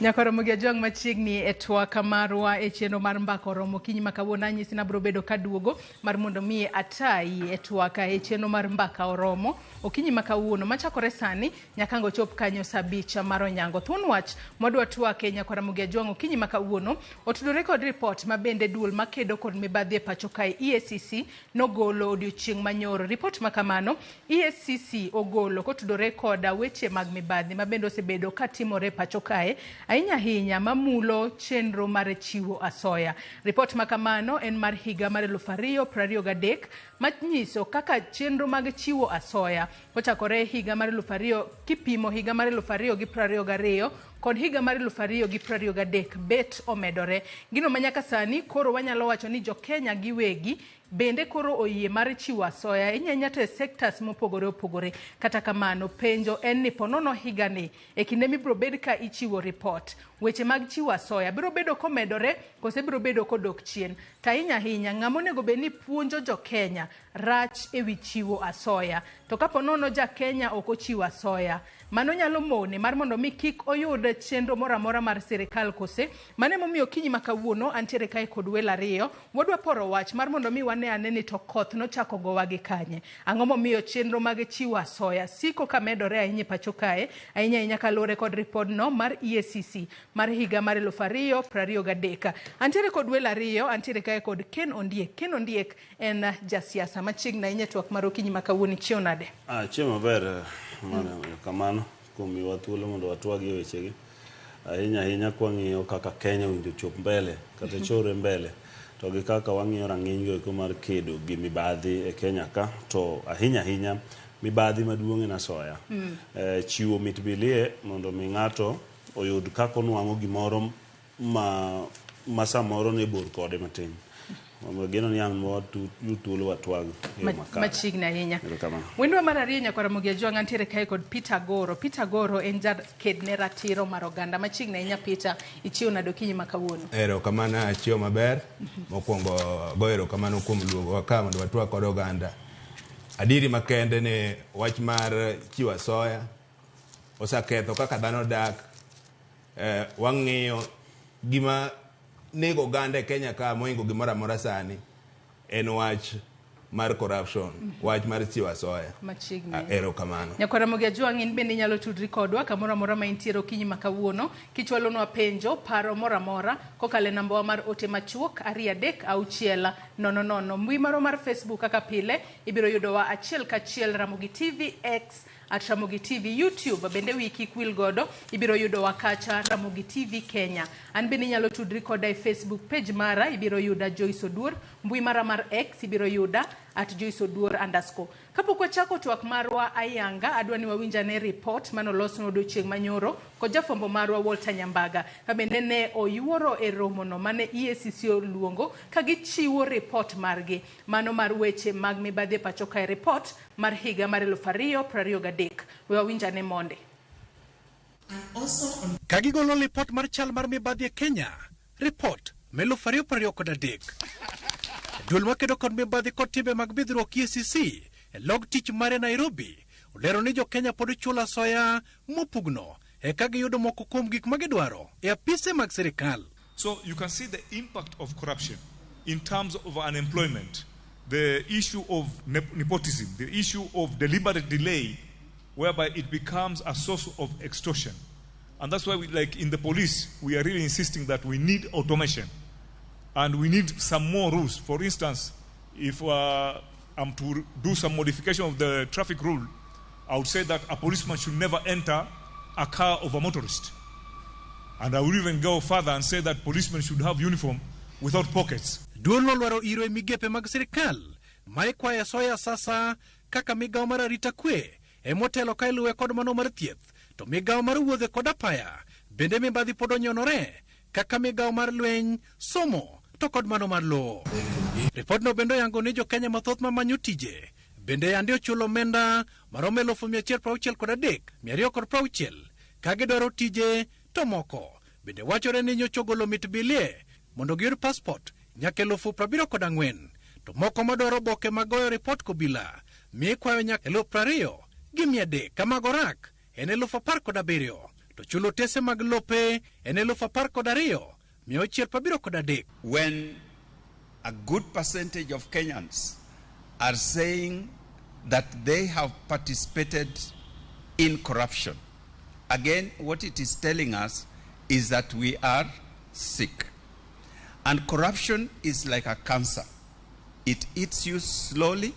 Nyakoromo gi Ajwang' machiegni e twak marwa e chenro mar Mbaka Oromo okinyi ma kawuono. Anyisi ni abiro bedo kaduogo mar mondo mi atayi e twak e chenro mar Mbaka Oromo okinyi ma kawuono machakore sani nyaka ang' ochop kanyo saa 5 mar onyango. Thuon wach mwadwa twake Nyakoromo gi Ajwang' okinyi ma kawuono otudore kod ripot ma bende duol makedo kod mibadhi e pacho kae EACC nogolo odiochieng' manyoro. Ripot ma kamano EACC ogolo kotudore kod weche mag mibadhi ma bende osebedo katimore e pacho kae, ahinya ahinya mamulo chenro mar chiwo asoya. Ripot ma kamano en mar higa mar 2023 manyiso kaka chenro mag chiwo asoya kochakore higa mar 2000 kipimo higa mar 2022 kod higa mar 2023 bet omedore. Gino ma nyaka sani koro wanyalo wacho ni jo Kenya giwegi bende koro oyie mar chiwo asoya ahinya ahinya to e sectors mopogore opogore. Kata kamano, penjo en ni ponono higani e kinde mibiro bed ka ichiwo report, weche mag chiwo asoya biro bedo komedore kose biro bedo kodok chien? To ahinya ahinya, ng'ama onego bed ni puonjo jo Kenya rach ewi chiwo asoya? To kapo nono ja Kenya ok ochiwo asoya, mano nyalo mone mar mondo mi kik oyud chenro moro amora mar sirikal kose? Mano emomiyo okinyi ma kawuono antiere kae kod welo ariyo. Wadwa poro wach mar mondo mi wane ane ni to koth nochako gowa gi kanye. Ang'o momiyo chenro mag chiwo asoya siko ka medore ahinya e pacho kae, ahinya ahinya kaluwore kod ripodno mar EACC mar higa mar 2023. Antiere kod welo ariyo, antiere kae kod Ken Ondiek. Ken Ondiek en jasiasa machiegni ahinya e twak mar okinyi ma kawuono. Ichiew nade? Achiew maber, mano erokamano kuom miyowa thuolo mondo watwag e wechegi. Ahinya ahinya kwang'iyo kaka Kenya owinjo chop mbele kata chore mbele to gi kaka wang'iyo rang'iny go eko mar kedo gi mibadhi e Kenya ka, to ahinya ahinya mibadhi maduong' en asoya. Chiwo mit bilie mondo mi ng'ato oyud kaka onwang'o gimoro ma samoro ne bor kode matin. Geno ni ang' wayud thuolo watwag e yo makare. Machiegni ahinya. Erokamano. Wendwa mar ariyo Nyakoromogi Ajwang' antiere kae kod Peter Goro. Peter Goro en jaked ne ratiro mar oganda. Machiegni ahinya Peter, ichiew nade okinyi ma kawuono? Erokamano, achiew maber. Mokwongo go erokamano kuom luongowa ka mondo watwag kod oganda. Adieri makende ni wach mar chiwo asoya oseketho kaka dhano dak. Wang'iyo gima nego oganda e Kenya ka mohingo gimoro amora sani en wach mar corruption, wach mar chiwo asoya. Machiegni. Erokamano. Nyakoromogi Ajwang' in bende inyalo tudri kodwa kamoro amora ma intiere okinyi ma kawuono kichwalonwa penjo, paro moro amora kokalo e nambawa mar ote machuok 23600. Mbui marwa mar Facebook kaka pile ibiro yudowa achiel kachiel Ramogi TV, X @RamogiTV, YouTube bende wiyi kik wil godo ibiro yudowa kacha Ramogi TV Kenya. An bende inyalo tudri koda e Facebook page mara, ibiro yuda Joyce Oduor. Mbui mara mar X ibiro yuda @JoyceOduor_. Kapok wachako twak marwa ayanga, adwa ni wawinj ane report manolosnwa odiochieng' manyoro kod jafwambo marwa Walter Nyambaga, ka bende ne oyuoro e romono mane EACC oluongo ka gichiwo report margi mano mar weche mag mibadhi e pacho kae, report mar higa mar 2023. We wawinj ane monde. Ka gigolo lipot mar chal mar mibadhi e Kenya, ripot ma 2023. Duol makedo kod mibadhi kod timbe mag bidhruok EACC e log tich mare Nairobi olero ni jo Kenya pod chulo asoya mopugno eka giyudo moko kuom gik ma gidwaro e apise mag sirikal. So you can see the impact of corruption in terms of unemployment, the issue of nepotism, the issue of deliberate delay, whereby it becomes a source of extortion. And that's why, we, like in the police, we are really insisting that we need automation and we need some more rules. For instance, if I'm to do some modification of the traffic rule, I would say that a policeman should never enter a car of a motorist. And I would even go further and say that policemen should have uniform without pockets. Duol nolwaro iro e migepe mag sirikal ma ikwayo asoya sasa kaka migawo mar arita kwe emotelo ka iluwe kod mano mar thieth, to migawo mar wuodhe kod apaya bende mibadhi pod onyonore kaka migawo mar lweny, somo to kod mano mar lowo. Ripodno bende oyango ni jo Kenya mathoth mamanyo tije bende yande ochulo omenda maromo 163,260 ka gidwaro tije, to moko bende wachore ni nyocha ogolo mit bilie mondo giyud passport nyaka 74,000, to moko madwaro oboke mag goyo ripot kobila mi ikwayo nyaka 20,300 ka mago rak en 17,000. To chulo otese mag lope en 12,673. When a good percentage of Kenyans are saying that they have participated in corruption, again, what it is telling us is that we are sick. And corruption is like a cancer. It eats you slowly,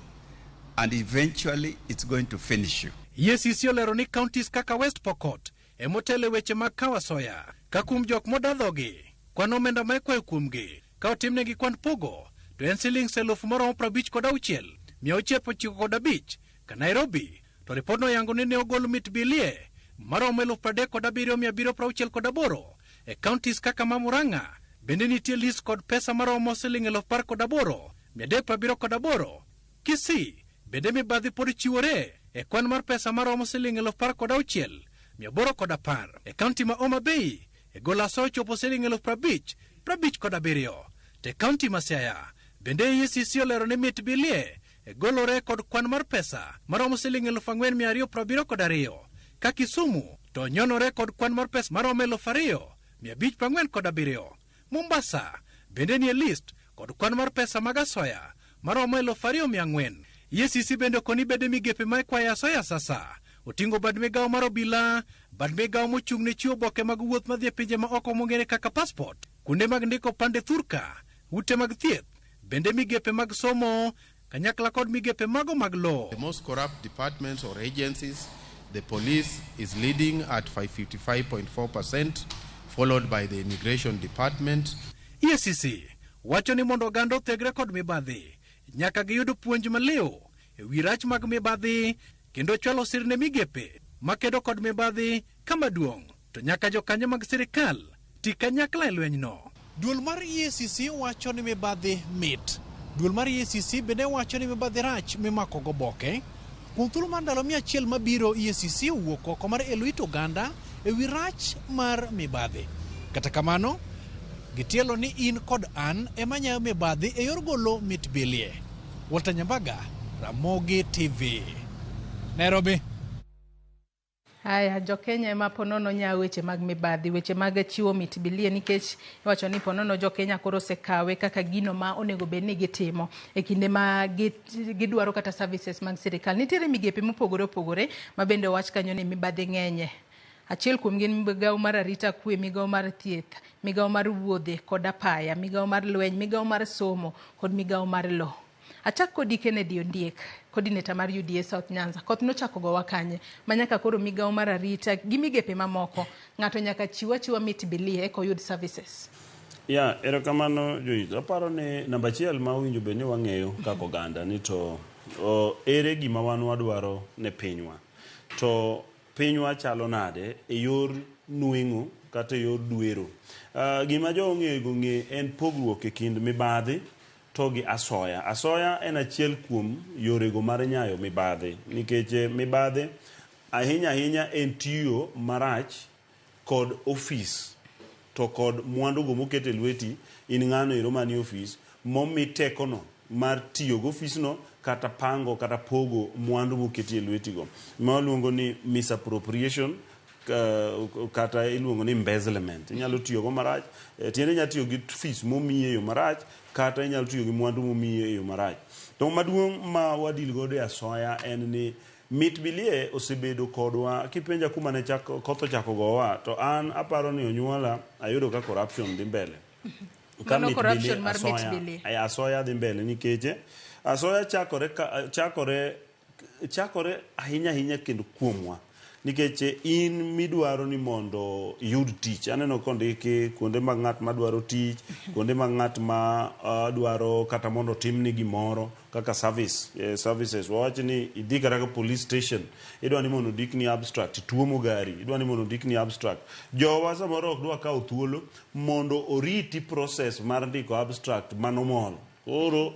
and eventually it's going to finish you. EACC olero ni counties kaka West Pokot emotelo e weche mag kawo asoya ka kuom jok modadhogi kwan omenda ma ikwayo kuomgi ka otimnegi kwan pogo to en silings 56,695 ka Nairobi to ripodno oyango ni ne ogol mit bilie maromo 37,768 e counties kaka ma Murang'a. Bende nitie list kod pesa maromo siling 18,378. Kisii bende mibadhi pod chiwore e kwan mar pesa maromo siling 16,810. E kaunti ma Homa Bay e golo asoya ochopo siling 50,057. To e kaunti ma Siaya bende EACC olero ni mit bilie e golore kod kwan mar pesa maromo siling 4,272. Ka Kisumu to nyonore kod kwan mar pesa maromo 2,547. Mombasa bende nie list kod kwan mar pesa mag asoya maromo 2,400. EACC bende okoni bede migepe ma ikwayo asoya sasa oting'o bad migawo mar obila, bad migawo mochung' ne chiwo oboke mag wuoth madhi e pinje ma oko mong'ere kaka passport, kuonde mag ndiko pande thurka, ute mag thieth, bende migepe mag somo kanyakla kod migepe mago mag lowo. The most corrupt departments or agencies, the police is leading at 555.4%, followed by the immigration department. EACC wacho ni mondo oganda othegre kod mibadhi, nyaka giyud puonj maliw e wi rach mag mibadhi kendo chwalo sir ne migepe makedo kod mibadhi kama duong' to nyaka jokanyo mag sirikal ti kanyakla e lwenyno. Duol mar EACC wacho ni mibadhi mit. Duol mar EACC bende wacho ni mibadhi rach mimako goboke. Kuom thuolo mar ndalo 100 mabiro, EACC owuok oko mar elo it oganda e wi rach mar mibadhi. Kata kamano, gitielo ni in kod an ema nyayo mibadhi e yor golo mit bilie. Walter Nyambaga, Ramogi TV, Nairobi. Haya, jokenya ema ponono nyawo weche mag mibadhi, weche mag chiwo mit bilie, nikech iwacho ni ponono jokenya koro osekawe kaka gino ma onego bed ni gitimo e kinde ma gidwaro kata services mag sirikal. Nitiere migepe mopogore opogore ma bende owach kanyo ni mibadhi ng'enye. Achiel kuom gin migawo mar arita kwe, migawo mar thieth, migawo mar wuodhe kod apaya, migawo mar lweny, migawo mar somo kod migawo mar lowo. Achak kodi Kennedy Ondiek, coordinator mar UDA South Nyanza. Koth nochako gowa kanye ma nyaka koro migawo mar arita gi migepe mamoko ng'ato nyaka chiw achiwa mit bilie eka oyud services. Ya, erokamano Joyce. Aparo ni namba achiel ma owinjo bed ni wang'eyo kaka oganda ni to ere gima wan wadwaro ne pinywa. To pinywa chalo nade e yor nweng'o kata e yor dwero. Gima jo ong'ego ng'e en pogruok e kind mibadhi to gi asoya. Asoya en achiel kuom yorego mar nyayo mibadhi, nikech mibadhi ahinya ahinya en tiyo marach kod ofis to kod mwandugo moket e lweti. In ng'ano ero manie ofis momi tekono mar tiyo gi ofisno kata pango kata pogo mwandu moketi e lwetigo, ma waluongo ni misappropriation kata iluongo ni embezzlement. Inyalo tiyo go marach, tiende inyalo tiyo gi fees momiyi e yo marach kata inyalo tiyo gi mwandu momiyi e yo marach. To maduong' ma wadil godo e asoya en ni mit bilie osebedo kodwa. Kipenja kuma ne koth ochako gowa, to an aparo ni onyuola ayudo ka corruption dhi mbele. Ka Mano mit corruption bilie, mar mit asoya, bilie. Asoya dhi mbele nikech asoya chakore ahinya ahinya kendo kuomwa. Nikech in midwaro ni mondo iyud tich, aneno kondiki kuonde mag ng'at madwaro tich, kuonde mag ng'at ma dwaro kata mondo otimni gimoro kaka services. Wawach ni idhi kata ka police station, idwa ni mondo ondikni abstract, ituomo gari, idwa ni mondo ondikni abstract. Jowa samoro ok dwa kawo thuolo mondo oriti process mar ndiko abstract manomol. Koro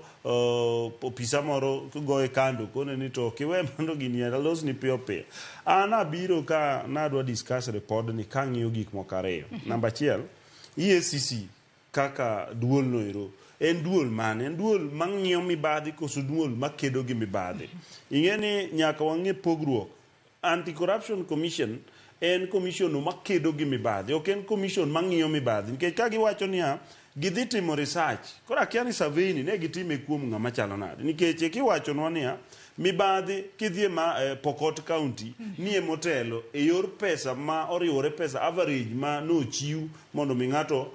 opisa moro goye kando kone ni to kiwe mondo gini alosni piyo piyo. An abiro ka nadwa discuss report ni kang'iyo gik moko ariyo. Namba achiel, EACC kaka duol no ero en duol mane? En duol mang'iyo mibadhi koso duol makedo gi mibadhi? Ing'e ni nyaka wang'e pogruok. Anti-Corruption Commission en commission no makedo gi mibadhi, ok en commission mang'iyo mibadhi. Nikech ka giwacho niya, gidhi timo research, koro akia ni survey ni ne gitime kuom ng'ama chalo nade. Nikech kiwachonwa niya, mibadhi kidhi e ma, Pokot County nie motelo e yor pesa ma oriwore pesa average ma nochiw mondo mi ng'ato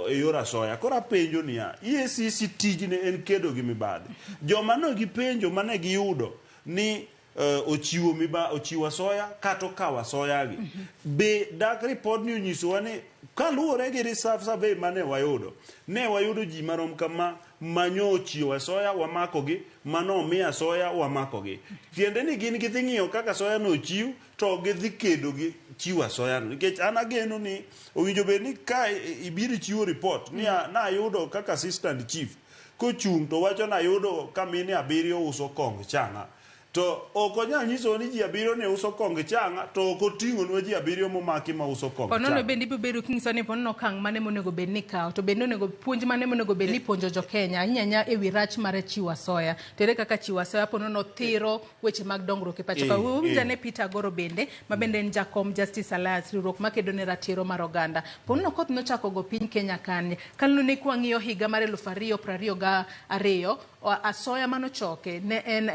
e yor asoya. Koro apenjo niya, EACC tijne en kedo gi mibadhi. Joma ne gipenjo mane giyudo ni ochiwo ochiwo asoya kata okawo asoya gi. Be dak report ni onyisowa ni kaluwore gi research survey mane wayudo, ne wayudo ji marom kama manyo ochiwo asoya wamakogi, mano omi asoya wamakogi. Tiende ni gin gidhi ng'iyo kaka asoya no ochiw to gidhi kedo gi chiwo asoya no. Nikech an ageno ni owinjo bed ni ka ibiro chiwo report ni nayudo kaka assistant chief kochung' to wacho nayudo ka mine 7 uso kong chang'a. To ok onyal nyisowa ni ji 7 ne uso kong chang'a to ok oting'onwa ji 7 momaki ma uso kong Ponono chang'a. bende ibiro bedo kinyiso ni ponono okang' mane monego bed ni kawo, to bende onego puonj mane monego bed ni puonjo jo Kenya ahinya ahinya ewi rach mar chiwo asoya. To ere kaka chiwo asoya ponono thiro weche mag dongruok e pacho ka. Uwinjo ane Peter Agoro bende, ma bende en jakom Justice Alliance, riwruok makedo ne ratiro mar oganda. Ponono koth nochako go piny Kenya kanye. Kaluwore ni kwang'iyo higa mar 2022, asoya manochoke ne en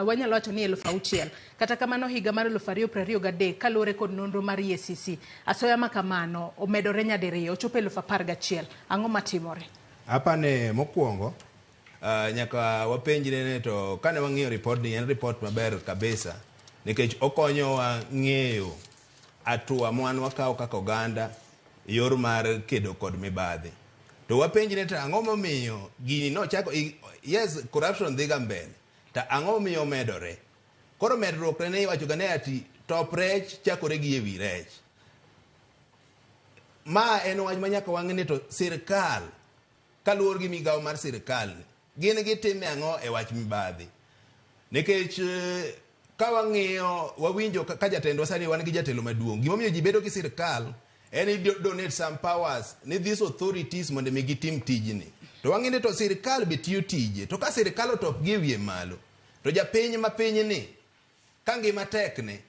wanyalo wacho ni 6,000. Kata kamano higa mar 2023 kaluwore kod nonro mar EACC, asoya ma kamano omedore nyadiriyo, ochopo 11,000. Ang'o matimore? Apane mokwongo, nyaka wapenjre ne to kane wang'iyo report ni en report maber kabisa nikech okonyowa ng'eyo hatua mwan wakawo kaka oganda yor mar kedo kod mibadhi. To wapenjre to ang'o momiyo gini nochako, yes, corruption dhiga mbele, to ang'o momiyo omedore? Koro medruok ne iwacho ga ni ati top rech chakore gi ewi rech. Ma en wach ma nyaka wang'e ni to sirkal kaluwore gi migawo mar sirkal ni, gin gitime ang'o e wach mibadhi? Nikech ka wang'iyo wawinjo ka jatendwa sani wan gi jatelo maduong'. Gimomiyo ji bedo gi sirkal en ni donate some powers ni these authorities mondo mi gitim tijni. To wang'e ni to sirkal be tiyo tije. To ka sirkal otop gi e wiye malo, to japiny ma piny ni ka ngima tekne,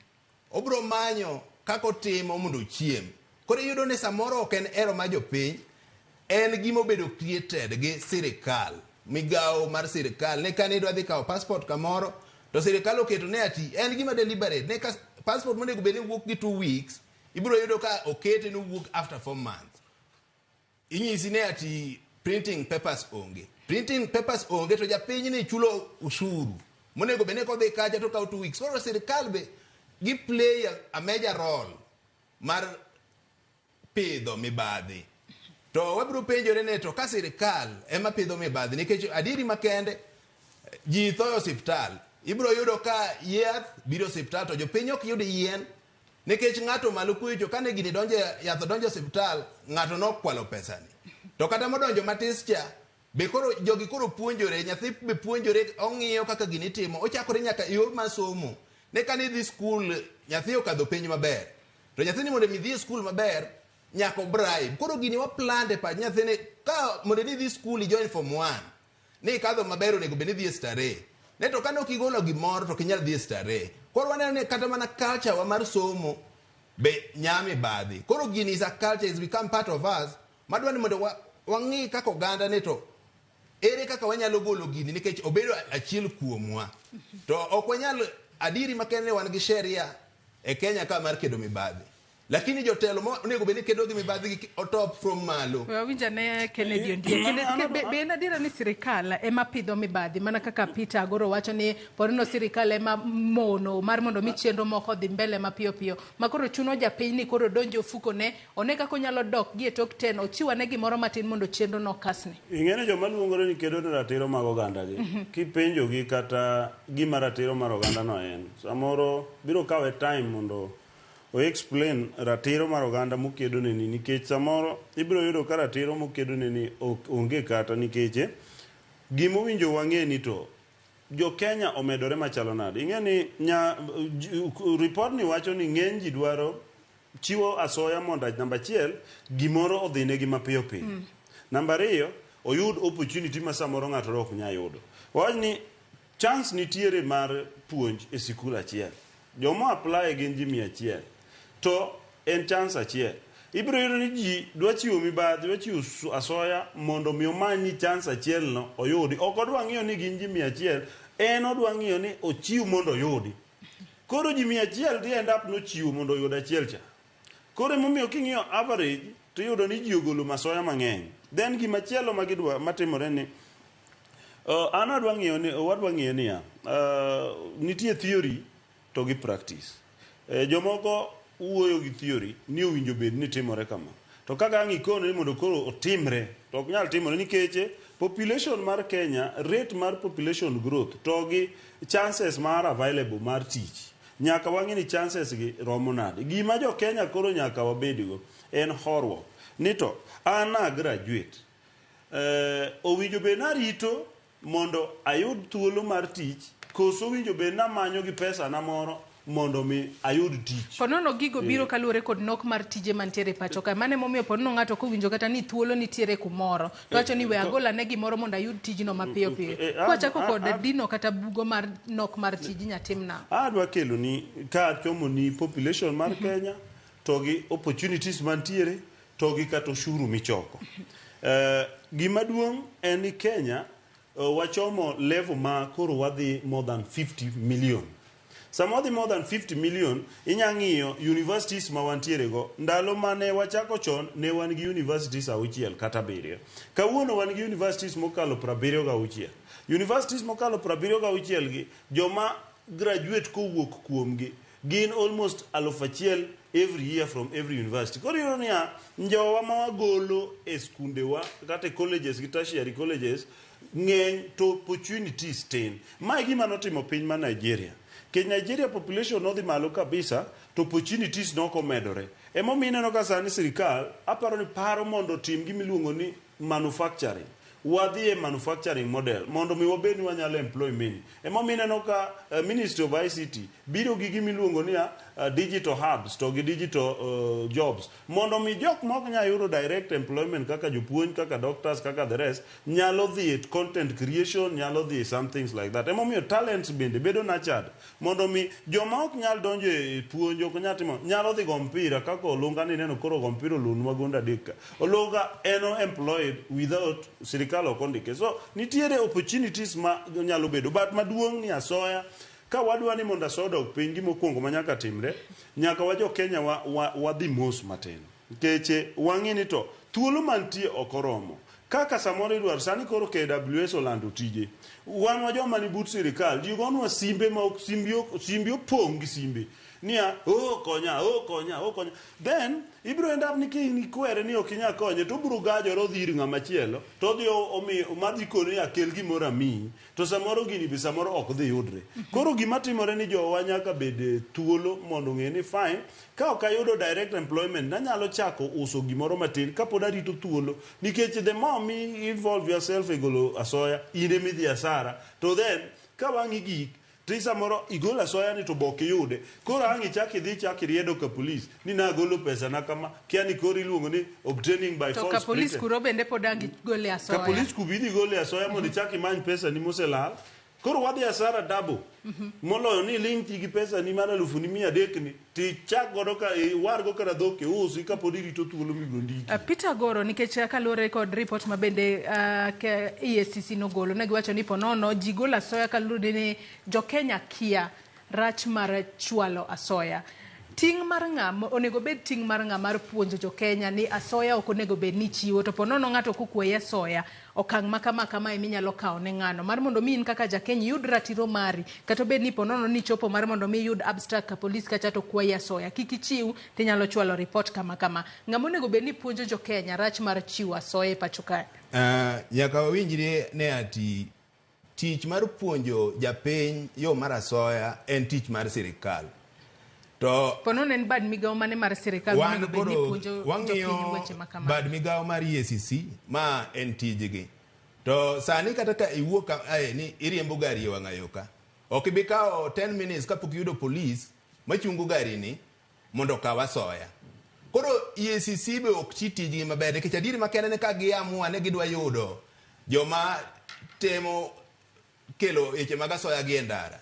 obro manyo kaka otimo mondo ochiem. Koro iyudo ni samoro ok en ero mar jopiny, en gima obedo created gi sirkal, migawo mar sirkal. Ne kane idwa dhi kawo passport kamoro, to sirkal oketo ne ati en gima deliberate. Ne ka passport monego bed ni wuok gi 2 weeks, ibiro yudo ka okete ni owuok after 4 months. Inyisi ne ati printing papers onge. Printing papers onge to japiny ni chulo ushuru. Monego bed ni kodhi kacha to okawo 2 weeks. Koro sirkal be gi play a major role mar pidho mibadhi. To wabiro penjore ne to ka sirkal ema pidho mibadhi, nikech adieri makende ji tho e osiptal. Ibiro yudo ka yath biro osiptal to jopiny ok yud yien nikech ng'ato malo kucho kane gini donjo yath odonjo osiptal ng'ato nokwalo pesani. To kata modonjo matis cha be koro jogi koro puonjore, nyathi be puonjore, ong'iyo kaka gini itimo, ochakore nyaka e yor mar somo. Ne kane idhi skul nyathi okadho penj maber, to nyathini mondo mi dhi e skul maber nyaka obribe. Koro gini wa plant e pach nyathini ka mondo ni idhi skul i join form 1 ni ikadho maber onego bed ni idhi e starehe. Ne to kane ok igolo gimoro to ok inyal dhi e starehe. Koro waneno ni kata mana culture wa mar somo be nya mibadhi. Koro gini is a culture, it's become part of us. Madwa ni mondo wang'i kaka oganda ni to ere kaka wanyalo golo gini nikech obedo achiel kuomwa. To ok wanyal adieri makende wan gi sheria e Kenya ka mar kedo mibadhi. Lakini jotelo mo onego bed ni kedo gi mibadhi gi otop from malo. We awinj ane Kennedy Ondiek. Be en adiera ni sirikal ema pidho mibadhi mana kaka Peter Agoro wacho ni porno sirikal ema mono mar mondo mi chenro moko odhi mbele mapiyo piyo. Ma koro chuno japiny ni koro donjo ofuko ne one kaka onyalo dok gi e tok ten ochiw ane gimoro matin mondo chenro no okasne. Ing'e ni joma luongore ni kedo ne ratiro mag oganda gi, kipenjogi kata gima ratiro mar oganda no en, samoro biro kawe time mondo o explain ratiro mar oganda mokedo ne ni, nikech samoro ibiro yudo ka ratiro mokedo ne ni onge kata nikech gima owinjo wang'e ni to jo Kenya omedore machalo nade. Ing'e ni report ni wacho ni ng'eny ji dwaro chiwo asoya mondo namba 1 gimoro odhinegi mapiyo piyo. Namba 2 oyud opportunity ma samoro ng'ato ok nyal yudo. Wach ni chance nitiere mar puonj e sikul achiel. Joma apply gin ji 100. To en chance achiel. Ibiro yudo ni ji dwa chiwo mibadhi, dwa chiwo asoya mondo mi omany ni chance achiel no oyudi. Ok odwa ng'iyo ni gin ji 100, en odwa ng'iyo ni ochiw mondo oyudi. Koro ji 100 dhi end up nochiwo mondo oyud achiel cha. Koro emomiyo king'iyo average to iyudo ni ji ogolo masoya mang'eny. Then gimachielo ma gidwa matimore ni an adwa ng'iyo ni wadwa ng'iyo niya, nitie theory to gi practice. Jomoko wuoyo gi theory ni owinjo bed ni timore kama. To kaka ang' ikone ni mondo koro otimre, to ok nyal timore nikech population mar Kenya, rate mar population growth to gi chances mar available mar tich. Nyaka wang'e ni chances gi romo nade. Gima jo Kenya koro nyaka wabedgo en horuok. Ni to an a graduate. Owinjo bed narito mondo ayud thuolo mar tich koso owinjo bed namanyo gi pesa na moro mondo mi ayud tich. Ponono gigo biro kaluwore kod nok mar tije mantiere e pacho ka. Mano emomiyo ponono ng'ato kowinjo kata ni thuolo nitiere kumoro, to wacho ni we agol ane gimoro mondo ayud tijno mapiyo piyo. Kwachako kod dino kata bugo mar nok mar tij nyatim na. Adwa kelo ni ka chomo ni population mar Kenya to gi opportunities mantiere to gi kata ushuru michoko. Gima duong' en ni Kenya wachomo level ma koro wadhi more than 50 million. Sama wadhi more than 50 million, inya ng'iyo universities ma wantiere go. Ndalo mane wachako chon, ne wan gi universities 6 kata 7. Kawuono wan gi universities mokalo 76. Universities mokalo 76 gi, joma graduate kowuok kuomgi, gin almost 1,000 every year from every university. Koro iyudo niya, njowa ma wagolo e skundewa, kata e colleges gi tertiary colleges, ng'eny to opportunities tin. Ma e gima notimo piny ma Nigeria. Nikech Nigeria population nodhi malo kabisa, to opportunities nok omedore. Emomiyo ineno ka sani sirikal, aparo ni paro mondo otim gima iluongo ni manufacturing. Wadhi e manufacturing model mondo mi wabed ni wanyalo employ many. Emomiyo ineno ka Ministry of ICT biro gi gima iluongo ni digital hubs to gi digital jobs mondo mi jok ma ok nyal yudo direct employment kaka jopuonj, kaka doctors, kaka the rest, nyalo dhi e content creation, nyalo dhi e some things like that. Emomiyo talents bende bedo nurtured mondo mi joma ok nyal donjo e puonj, ok nyal timo, nyalo dhi go mpira kaka Olunga ni ineno koro go mpira olonwa gonde adek ka. Olunga en employed without sirikal ok ondike. So nitiere opportunities ma nyalo bedo, but maduong' ni asoya. Ka wadwa ni mondo asoya odog piny, gima okwongo ma nyaka timre, nyaka wa jo Kenya wadhi mos matin. Nikech wang'i ni to thuolo mantie ok oromo. Kaka samoro idwaro, sani koro KWS olando tije. Wan wa joma ni but sirikal, ji gonwa simbe ma ok, simbi ok, simbi opong' gi simbe. Niya, oh konya, oh konya, oh konya. Then, ibiro end up ni kikwere ni ok inyal konye, to obiro gajore odhi ir ng'ama chielo, to odhi omi, madhi koni ni akel gimoro amiyi. To samoro gini be samoro ok dhi yudre. Koro gima timore ni jowa nyaka bed thuolo mondo ong'e ni fine, ka ok ayudo direct employment, nanyalo chako uso gimoro matin kapod arito thuolo. Nikech the more mi involve yourself e golo asoya, in ema idhi asara. To then, ka wang'i gik, to samoro igolo asoya ni to bok iyude. Koro ang' ichak idhi chak iriedo ka police ni nagolo pesa na kama, kia ni koro iluongo ni obtaining by To false ka police pretense. kuro bende pod ang' igole asoya. Ka police kubidi igole asoya mondo ichak imany pesa ni moselal. Koro wadhi asara double. Moloyo ni iling' ti gi pesa ni mar 300,000 ni, tichak godo ka iwargo kata dhok iusi kapod irito thuolo mibiro ndiki. Peter Goro, nikech kaluwore kod report ma bende EACC nogolo, ne giwacho ni ponono ji golo asoya kaluwore ni jo Kenya kia rach mar chwalo asoya. Ting' mar ng'a, onego bed ting' mar ng'a mar puonjo jo Kenya ni asoya ok onego bed ni chiwo, to ponono ng'ato kokwayi asoya, okang' ma kama kama ema inyalo kawo ne ng'ano. Mar mondo mi in kaka ja Kenya iyud ratiro mari, kata obed ni ponono ni chopo mar mondo mi iyud abstract ka polis kacha to kwayi asoya, kik ichiw, tinyalo chwalo report kama kama. Ng'ama onego bed ni puonjo jo Kenya rach mar chiwo asoya e pacho kae? Nyaka wawinjre ne ati tich mar puonjo japiny yo mar asoya en tich mar sirikal. To ponono en bad migawo mane mar sirikal wan monego bed ni koro puonjo wang'iyo jopiny weche ma kama? Bad migawo mar EACC ma en tijgi. To sani kata ka iwuok ka, ni iriembo gari e wang'a yo ka, ok ibi kawo 10 minutes kapok iyudo polis machungo gari ni mondo okaw asoya. Koro EACC be ok ti tijgi maber, nikech adieri makende ni ka giamua ni gidwa yudo joma temo kelo weche mag asoya gi e ndara,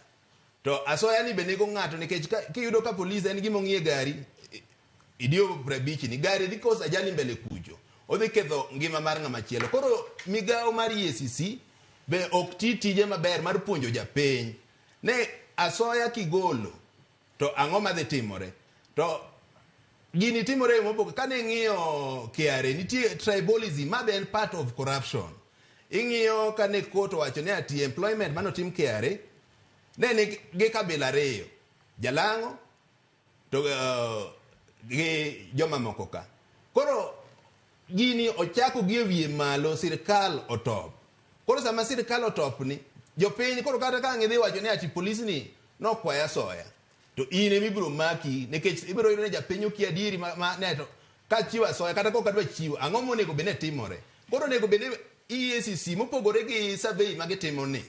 to asoya ni be nego ng'ato, nikech kiyudo ka polis en gima ong'iye gari, Idiyo 50 ni gari dhi koso ajali mbele kucho. Odhi ketho ngima mar ng'ama chielo. Koro migawo mar EACC be ok ti tije maber mar puonjo japiny. Ne asoya kigolo to ang'o madhi timore? To gini timore e yo mopogore. Kane ing'iyo KRA nitie tribalism ma be en part of corruption. Ing'iyo kane court owacho ni ati employment manotim KRA ne nigi kabila ariyo. Jalang'o to gi joma moko ka. Koro gini ochako gi e wiye malo sirkal otop. Koro sama sirkal otop ni jopiny koro kata ka ang' idhi wacho ni ati polis ni nokwaya asoya to in ema ibiro maki nikech ibiro yudo ni japiny okia adieri ma ne to kachiwo asoya kata kok adwa chiwo ang'o monego bed ni timore. Koro onego bed ni EACC mopogore gi survey ma gitimo ni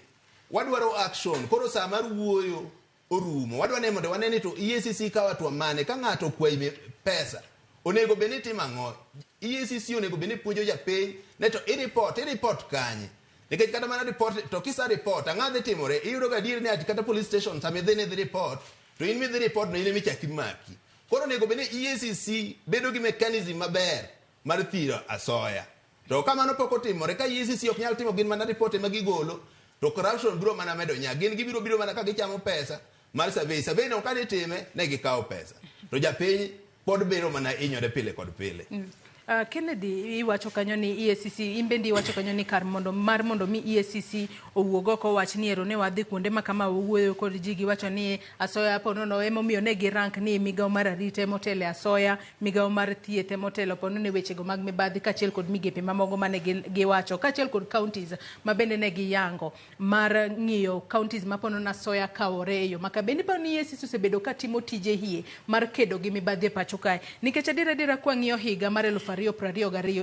wadwaro action koro saa mar wuoyo orumo. Wadwa ni mondo wane ni to EACC kawo hatua mane ka ng'ato okwayi pesa onego bed ni itimo ang'o? EACC onego bed ni puonjo japiny ne to i-report, i-report kanye? Nikech kata mana report to kisa report ang'o dhi timore? Iyudo ga adier ni ati kata police station sama idhi ni idhi report to in midhi report no in ema ichak imaki. Koro onego bed ni EACC bedo gi mechanism maber mar thiro asoya. To ka mano pok otimore, ka EACC ok nyal timo gin mana report ema gigolo, to corruption biro mana medo nya. Gin gibiro biro mana ka gichamo pesa mar survey. Survey no kane itime, ne gikawo pesa. To japiny pod biro mana hinyore pile kod pile. Kennedy, iwacho kanyo ni EACC, in bende iwacho kanyo ni kar mondo mar mondo mi EACC owuog oko owach ni ero ne wadhi kuonde ma kama wawuoyo kod ji giwacho ni asoya ponono emomiyo ne girank ni migawo mar arita emotelo e asoya, migawo mar thieth emotelo ponono e wechego mag mibadhi kaachiel kod migepe mamoko mane giwacho kaachiel kod counties ma bende ne giyango mar ng'iyo counties ma ponono asoya kawore e yo maka. Bende iparo ni EACC osebedo ka timo tije hie mar kedo gi mibadhi e pacho kae? Nikech adier adiera kwang'iyo higa mar 2022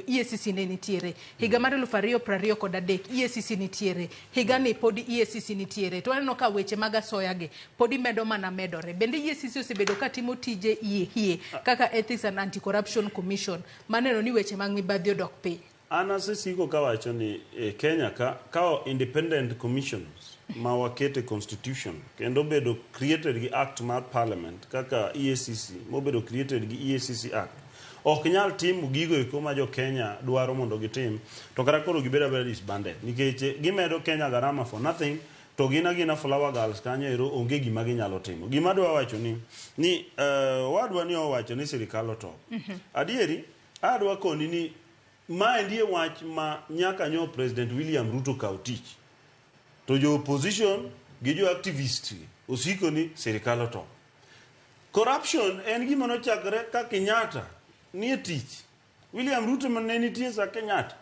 EACC ne nitiere, higa mar 2023 EACC nitiere, higa ni pod EACC nitiere, to waneno ka weche mag asoya gi pod imedo mana medore. Bende EACC osebedo ka timo tije hie hie kaka Ethics and Anti-Corruption Commission maneno ni weche mag mibadhi odok piny? An asesiko kawacho ni e Kenya ka ka independent commissions ma wakete constitution kendo obedo created gi act mar parliament kaka EACC mobedo created gi EACC Act ok nyal timo gigo eko ma jo Kenya dwaro mondo gitim to kata koro gibedo abeda disbanded nikech gimedo Kenya gharama for nothing to gin agina flower girls kanyo ero onge gima ginyalo timo. Gima adwa wacho ni wadwa ni owacho ni sirikal otop. Adieri adwa koni ni maendi e wach ma nyaka nyo President William Ruto kaw tich. To jo opposition gi jo activist osiko ni sirikal otop. Corruption en gima nochakre ka Kenyatta nie tich. William Ruto ne nitie sa Kenyatta.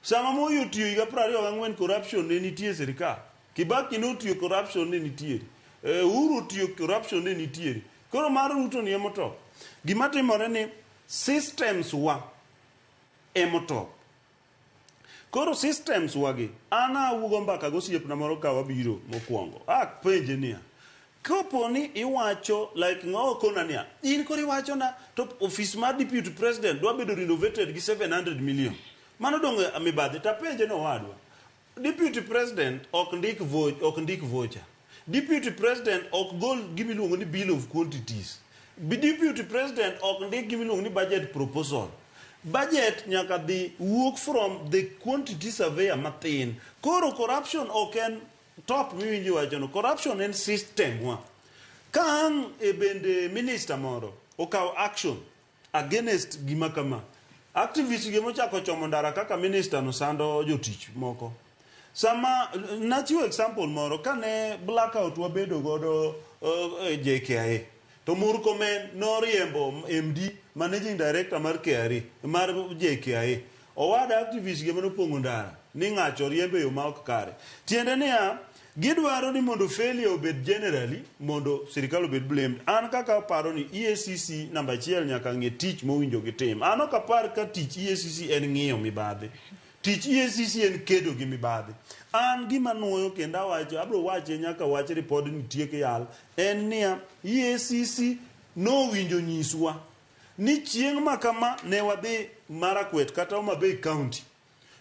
Sama Moi otiyo higa 24 corruption ne nitie e sirikal. Kibaki notiyo corruption ne nitiere. Uhuru otiyo corruption ne nitiere. Koro mar Ruto ni emotop. Gima timore ni systems wa emotop. Koro systems wagi, an awuogo mbaka gosiepna moro ka wabiro mokwongo. Apenje niya, kopo ni iwacho like ng'o kona niya, in koro iwacho na to office mar deputy president dwa bedo renovated gi 700 million. Mano dong' mibadhi tapenje ni owadwa. Deputy president ok ndik ok ndik voucher. Deputy president ok gol gimiluongo ni bill of quantities. Deputy president ok ndik gimiluongo ni budget proposal. Budget nyaka dhi wuok from the quantity surveyor mathin. Koro corruption ok en top miwinjo wachono. Corruption en system wa. Ka ang' e bende minister moro okawo action against gima kama, activist gi mochako chomo ndara kaka minister no sando jotich moko. Sama nachiwo example moro kane blackout wabedo godo JKIA to Murkomen noriembo MD managing director mar KRA mar JKIA owada activist gi manopong'o ndara ni ng'acho riembo e yo ma ok kare. Tiende niya gidwaro ni mondo failure obed generally mondo sirikal obed blamed. An kaka aparo ni EACC namba achiel nyaka ng'e tich mowinjo gitim. An ok apar ka tich EACC en ng'iyo mibadhi. Tich EACC en kedo gi mibadhi. An gima nuoyo kendo awacho, abiro wache nyaka wach ripod ni tiek yal, en niya, EACC nowinjo nyiswa ni chieng' ma kama ne wadhi Marakwet kata Homa Bay County.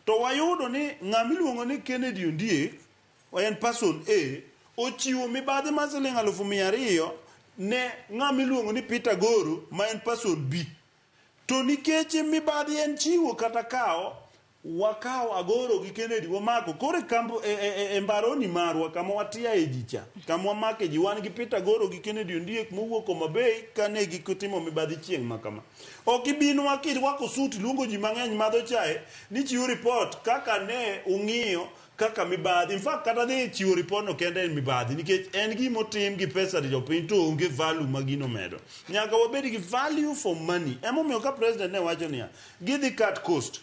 To wayudo ni ng'ama iluongo ni Kennedy Ondiek, en person A, ochiwo mibadhi mar siling 200,000 ne ng'ama iluongo ni Peter Goro ma en person B. To nikech mibadhi en chiwo kata kawo, wakawo Agoro gi Kennedy wamako. Koro e kambo e mbaroni marwa kama watiaye ji cha, kama wamake ji, wan gi Peter Goro gi Kennedy Ondiek mowuok Homa Bay kane gitimo mibadhi chieng' ma kama. Ok ibinwa kirwako suit luongo ji mang'eny madho chae ni chiwo report kaka ne ung'iyo kaka mibadhi. In fact kata dhi chiwo report no kende en mibadhi nikech en gima otim gi pesa jopiny to onge value ma gino medo. Nyaka wabed gi value for money. Emomiyo ka president ne wacho niya, gidhi cut cost.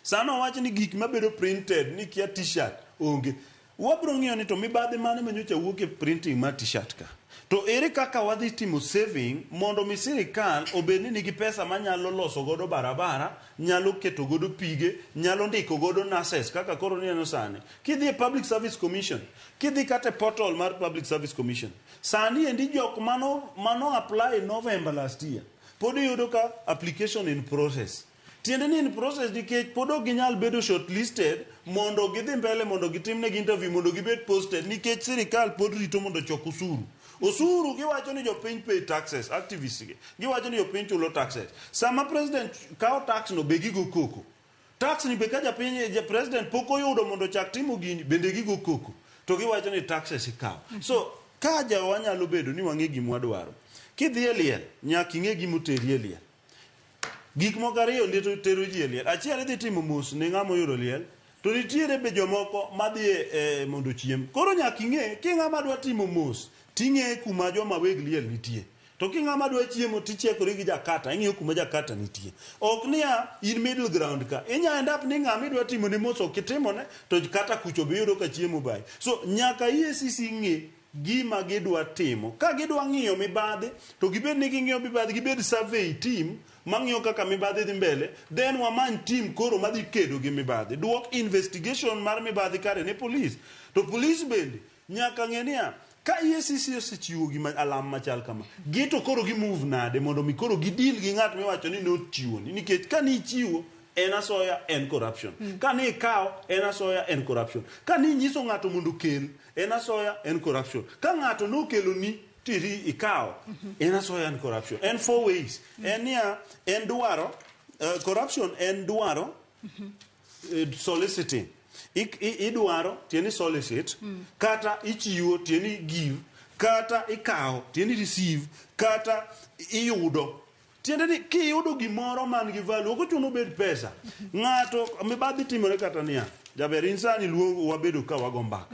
Sano owach ni gik mabedo printed ni kia t-shirt onge. Wabro ng'iyo ni to mibadhi mane manyocha wuok e printing mar t-shirt ka. To ere kaka wadhi timo saving mondo mi sirikal obed ni nigi pesa manyalo loso godo barabara, nyalo keto godo pige, nyalo ndiko godo nurses kaka koro nineno sani. Kidhi e Public Service Commission, kidhi kata e portal mar Public Service Commission, sani endi jok mano apply November last year, pod iyudo ka application in process. Tiende ni in process nikech pod ok ginyal bedo shortlisted mondo gidhi mbele mondo gitimnegi interview mondo gibed posted nikech sirikal pod rito mondo ochok osuru. Osuru giwacho ni jopiny pay taxes, activists gi. Giwacho ni jopiny chulo taxes. Sama president kawo tax no be gigo koko. Tax ni be ka japiny ja president pok oyudo mondo ochak timo gini bende gigo koko. To giwacho ni taxes ikawo. So ka jawa nyalo bedo ni wang'e gima wadwaro. Kidhi e liel, nyaka ing'e gima oteri e liel. Gik moko ariyo ndito tero ji e liel. Achiel idhi timo mos ne ng'ama oyudo liel, to nitiere be jomoko madhi mondo ochiem. Koro nyaka ing'e ki ng'ama dwa timo mos, ting'e kuma joma weg liel nitie. To ki ng'ama dwa chiemo tichekori gi jakata, ing'iyo kuma jakata nitie. Ok niya in middle ground ka. Inya end up ni ng'ama idwa timo ne mos ok itimone, to kata kucho be iyudo ka chiemo bayi. So nyaka EACC ng'e gima gidwa timo. Ka gidwa ng'iyo mibadhi, to gibed ni ging'iyo mibadhi, gibed survey team mang'iyo kaka mibadhi dhi mbele, then wamany team koro madhi kedo gi mibadhi. Duok investigation mar mibadhi kare ne police. To police bende nyaka ng'e niya, ka EACC osechiwo gima alam machal kama, gi to koro gi move nade mondo mi koro gi deal gi ng'at miwacho ni nochiwo ni. Nikech ka nichiwo, en asoya, en corruption. Ka ni ikawo, en asoya, en corruption. Ka ni nyiso ng'ato mondo okel, en asoya, en corruption. Ka ng'ato nokelo ni tiri ikawo, en asoya, en corruption. En four ways. En niya, en dwaro, corruption en dwaro, soliciting. Idwaro, tiende ni solicit, kata ichiwo, tiende ni give, kata ikawo, tiende ni receive, kata iyudo. Tiende ni kiyudo gimoro man gi value, ok ochuno obed pesa. Ng'ato, mibadhi timore kata niya, jaber in sani luongo wabedo ka wago mbaka.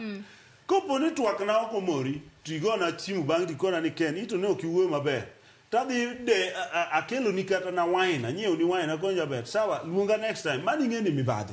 Kopo ni twak na ok omori, tigona simu bang' tikona ni Ken, ito ne ok iwuoyo maber. Tadhi de akeloni kata na wine, anyiewo ni wine, akoni jaber. Sawa, luonga next time. Mano ing'e ni mibadhi.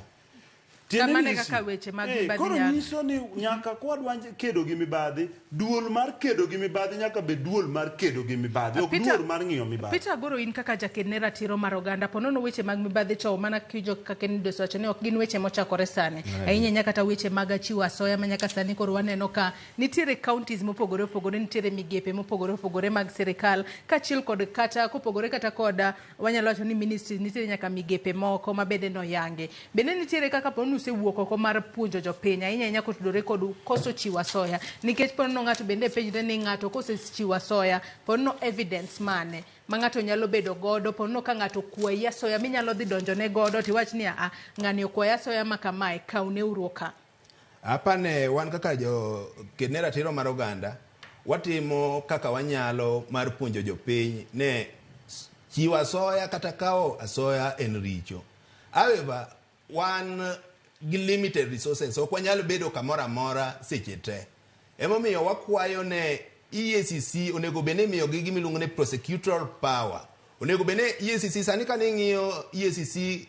Tiende Kamano ni e kaka weche mag mibadhi koro nyiso ni nyaka kwadwa kedo gi mibadhi, duol mar kedo gi mibadhi nyaka bed duol mar kedo gi mibadhi, ok duol mar ng'iyo mibadhi. Peter Agoro, in kaka jaked ne ratiro mar oganda, po nono weche mag mibadhi to mana kijo kaka Kennedy osewacho ni ok gin weche mochakore sani. Ahinya ahinya kata weche mag chiwo asoya ma nyaka sani koro waneno ka nitiere counties mopogore opogore, nitiere migepe mopogore opogore mag sirikal, kaachiel kod kata kopogore kata kod wanyalo wacho ni ministries, nitiere nyaka migepe moko ma bende noyangi. Bende nitiere kaka po nono usewuok oko mar puonjo jopiny, ahinya ahinya kotudore kod koso chiwo asoya. Nikech po nono ng'ato bende penjre ni ng'ato kosechiwo asoya, po nono evidence mane ma ng'ato nyalo bedo godo, po nono ka ng'ato okwayi asoya minyalo dhi donjone godo tiwach ni a ng'ani okwaya asoya ma kamae, kawneuru okang'. Apane wan kaka jo ked ne ratiro mar oganda, watimo kaka wanyalo mar puonjo jopiny ne chiwo asoya kata kawo asoya en richo. However, wan gi limited resources, ok wanyal bedo kamoro amora seche te. Emomiyo wakwayo ne EACC onego bed ni imiyogi gima iluongo ni prosecutorial power. Onego bed ni EACC sani kane ing'iyo EACC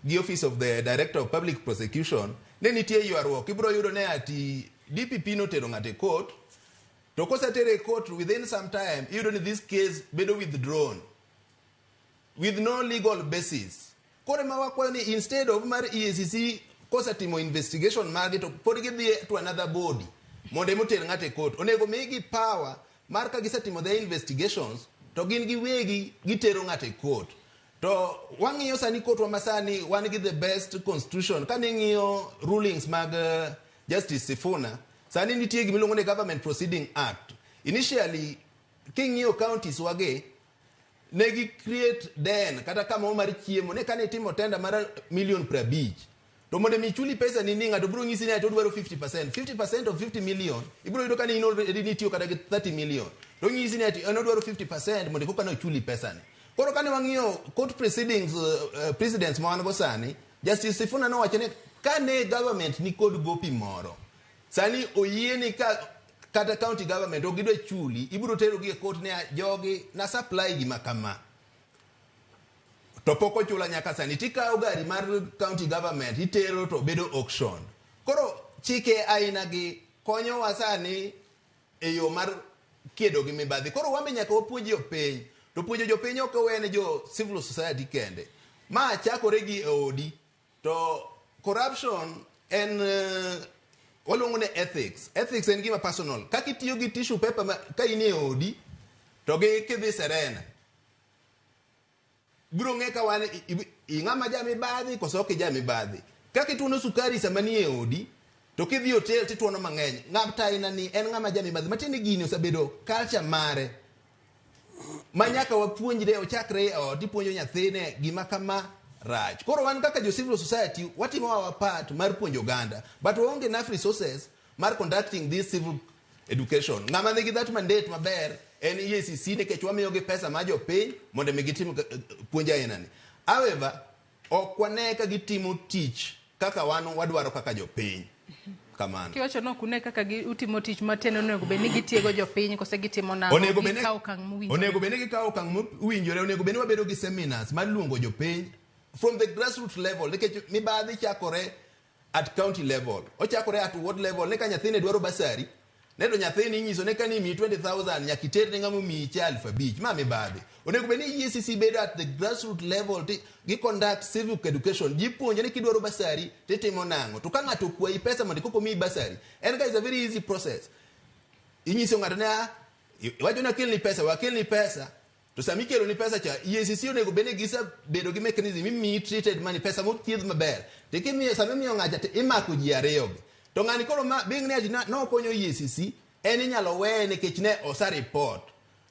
gi Office of the Director of Public Prosecution, ne nitie ywaruok. Ibiro yudo ne ati DPP notero ng'ato e court, to kosetere e court within some time, iyudo ni this case bedo withdrawn with no legal basis. Koro ema wakwayo ni instead of mar EACC kosetimo investigation margi to pod gidhi to another body mondo ema oter ng'ato e court. Onego migi power mar ka gisetimo their investigations to gin giwegi gitero ng'ato e court. To wang'iyo sani court wa masani wan gi the best constitution. Kane ing'iyo rulings mag Justice Sifuna, sani nitie gima iluongo ni Government Proceeding Act. Initially King'iyo counties wagi, ne gi create den kata kamoro mar chiemo ne kane itimo tender mar million 50, to mondo mi chuli pesa ni, ni ng'ato biro nyisi ni ati odwaro 50%. 50% of 50 million, ibiro yudo ka ni in already nitiyo kata gi 30 million, to onyisi ni ati en odwaro 50% mondo koka ne ochuli pesa ni. Koro kane wang'iyo court proceedings, precedents ma wan go sani, Justice Sifuna nowacho ni kane government ni kod gopi moro sani oyieni ka kata county government ok gidwa chuli, ibiro tero gi e court ne jogi na supply gima kama to pok ochula nyaka sani, tikawo gari mar county government itero to bedo auction. Koro chike aina gi konyowa sani e yo mar kedo gi mibadhi. Koro wan be nyaka wapuonj jopiny, to puonjo jopiny ok owene jo civil society kende, ma chakore gi e odi. To corruption en waluongo ni ethics. Ethics en gima personal, kaka itiyo gi tissue paper ka in e odi to gi kidhi Serena biro ng'e ka wan ing'ama ja mibadhi koso ok ija mibadhi. Kaka ituono sukari sama ni e odi to kidhi hotel tituono mang'eny, ng'at aina ni en ng'ama ja mibadhi. Matiende gini osebedo culture mare ma nyaka wapuonjre, ochakre e ot, ipuonjo nyathine gima kama rach. Koro wan kaka jo civil society watimo our part mar puonjo oganda, but waonge enough resources mar conducting this civil education. Ng'ama nigi that mandate maber en EACC, nikech wamiyogi pesa mar jopiny mondo mi gitim puonj aina ni. However, ok wane ka gitimo tich kaka wan wadwaro kaka jopiny. Kamano. Kiwacho ni ok une kaka utimo tich, matiende onego bed ni gitiego jopiny kose gitimo nang'o? Onego bed ni Gikawo okang' mowinjore. Onego bed ni gikawo okang' mowinjore. Onego bed ni wabedo gi seminars mar luongo jopiny from the grassroots level, nikech mibadhi chakore at county level, ochakore at ward level. Ne ka nyathini dwaro bursary, ne to nyathini inyiso ne ka ni imiyi 20,000, nyaka iter ne ng'ama omiyi cha 5,000. Ma mibadhi. Onego bed ni EACC bedo at the grassroots level ti gi conduct civic education. Ji puonjo ni kidwaro bursary titimo nang'o, to ka ng'ato okwayi pesa mondo koko miyi bursary, en ga is a very easy process. Inyiso ng'ato ne, "Ah, iwacho ni akelni pesa, wakelni pesa." To sama ikelo ni pesa cha, EACC onego bed ni gisebedo gi mechanism imiyi treated money, pesa mothiedh maber. To kimiyo, sama imiyo ng'acha to imako ji ariyo gi, to ng'ani koro ma being ni ati nokonyo EACC, en inyalo weye nikech ne osa report.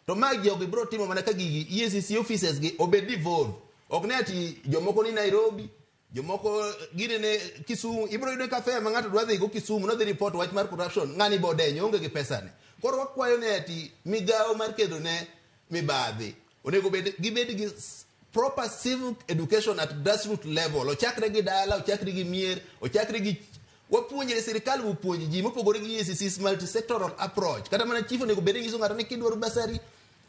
To ma jogi biro timo mana ka gigi EACC offices gi obed devolved, ok ne ati jomoko ni Nairobi, jomoko gine ne Kisumu. Ibiro yudo ka fare ma ng'ato dwa dhi go Kisumu nodhi report wach mar corruption, ng'ani bo denyo, onge gi pesa ni. Koro wakwayo ne ati migawo mar kedo ne mibadhi onego bed gibed gi proper civic education at grassroots level, ochakre gi dala, ochakre gi mier, ochakre gi wapuonjre, sirikal opuonj ji mopogore gi EACC's multisectoral approach. Kata mana chief onego bed ni nyiso ng'ato ni kidwaro bursary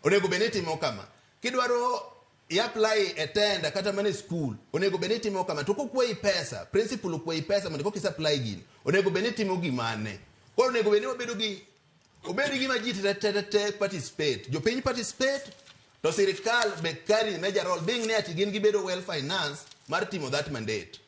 onego bed ni itimo kama, kidwaro i-apply e tender kata mana e school onego bed ni itimo kama, to kokwayi pesa, principal okwayi pesa mondo koka supply gini, onego bed ni itimo gimane. Koro onego bed ni wabedo gi obed gima ji te te te participate, jopiny participate, to sirikal be carry major role, being ni ati gin gibedo well finance mar timo that mandate.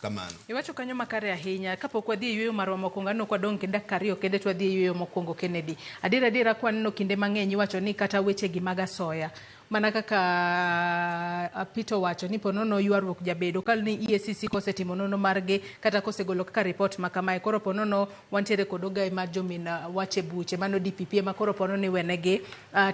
Kamano. Iwacho kanyo makare ahinya. Kapok wadhi e yueyo marwa mokwongo, aneno kwadong' gi dakika 2 kende to wadhi e yueyo mokwongo. Kennedy, adier adiera kwaneno kinde mang'eny iwacho ni kata wechegi mag asoya, mana kaka Peter owacho ni ponono ywaruok jabedo kal ni EACC kosetimo nonro margi kata kosegolo kaka report ma kamae, koro ponono wantiere kod ogai mar jomin wach e buche mano DPP ema koro ponono iwenegi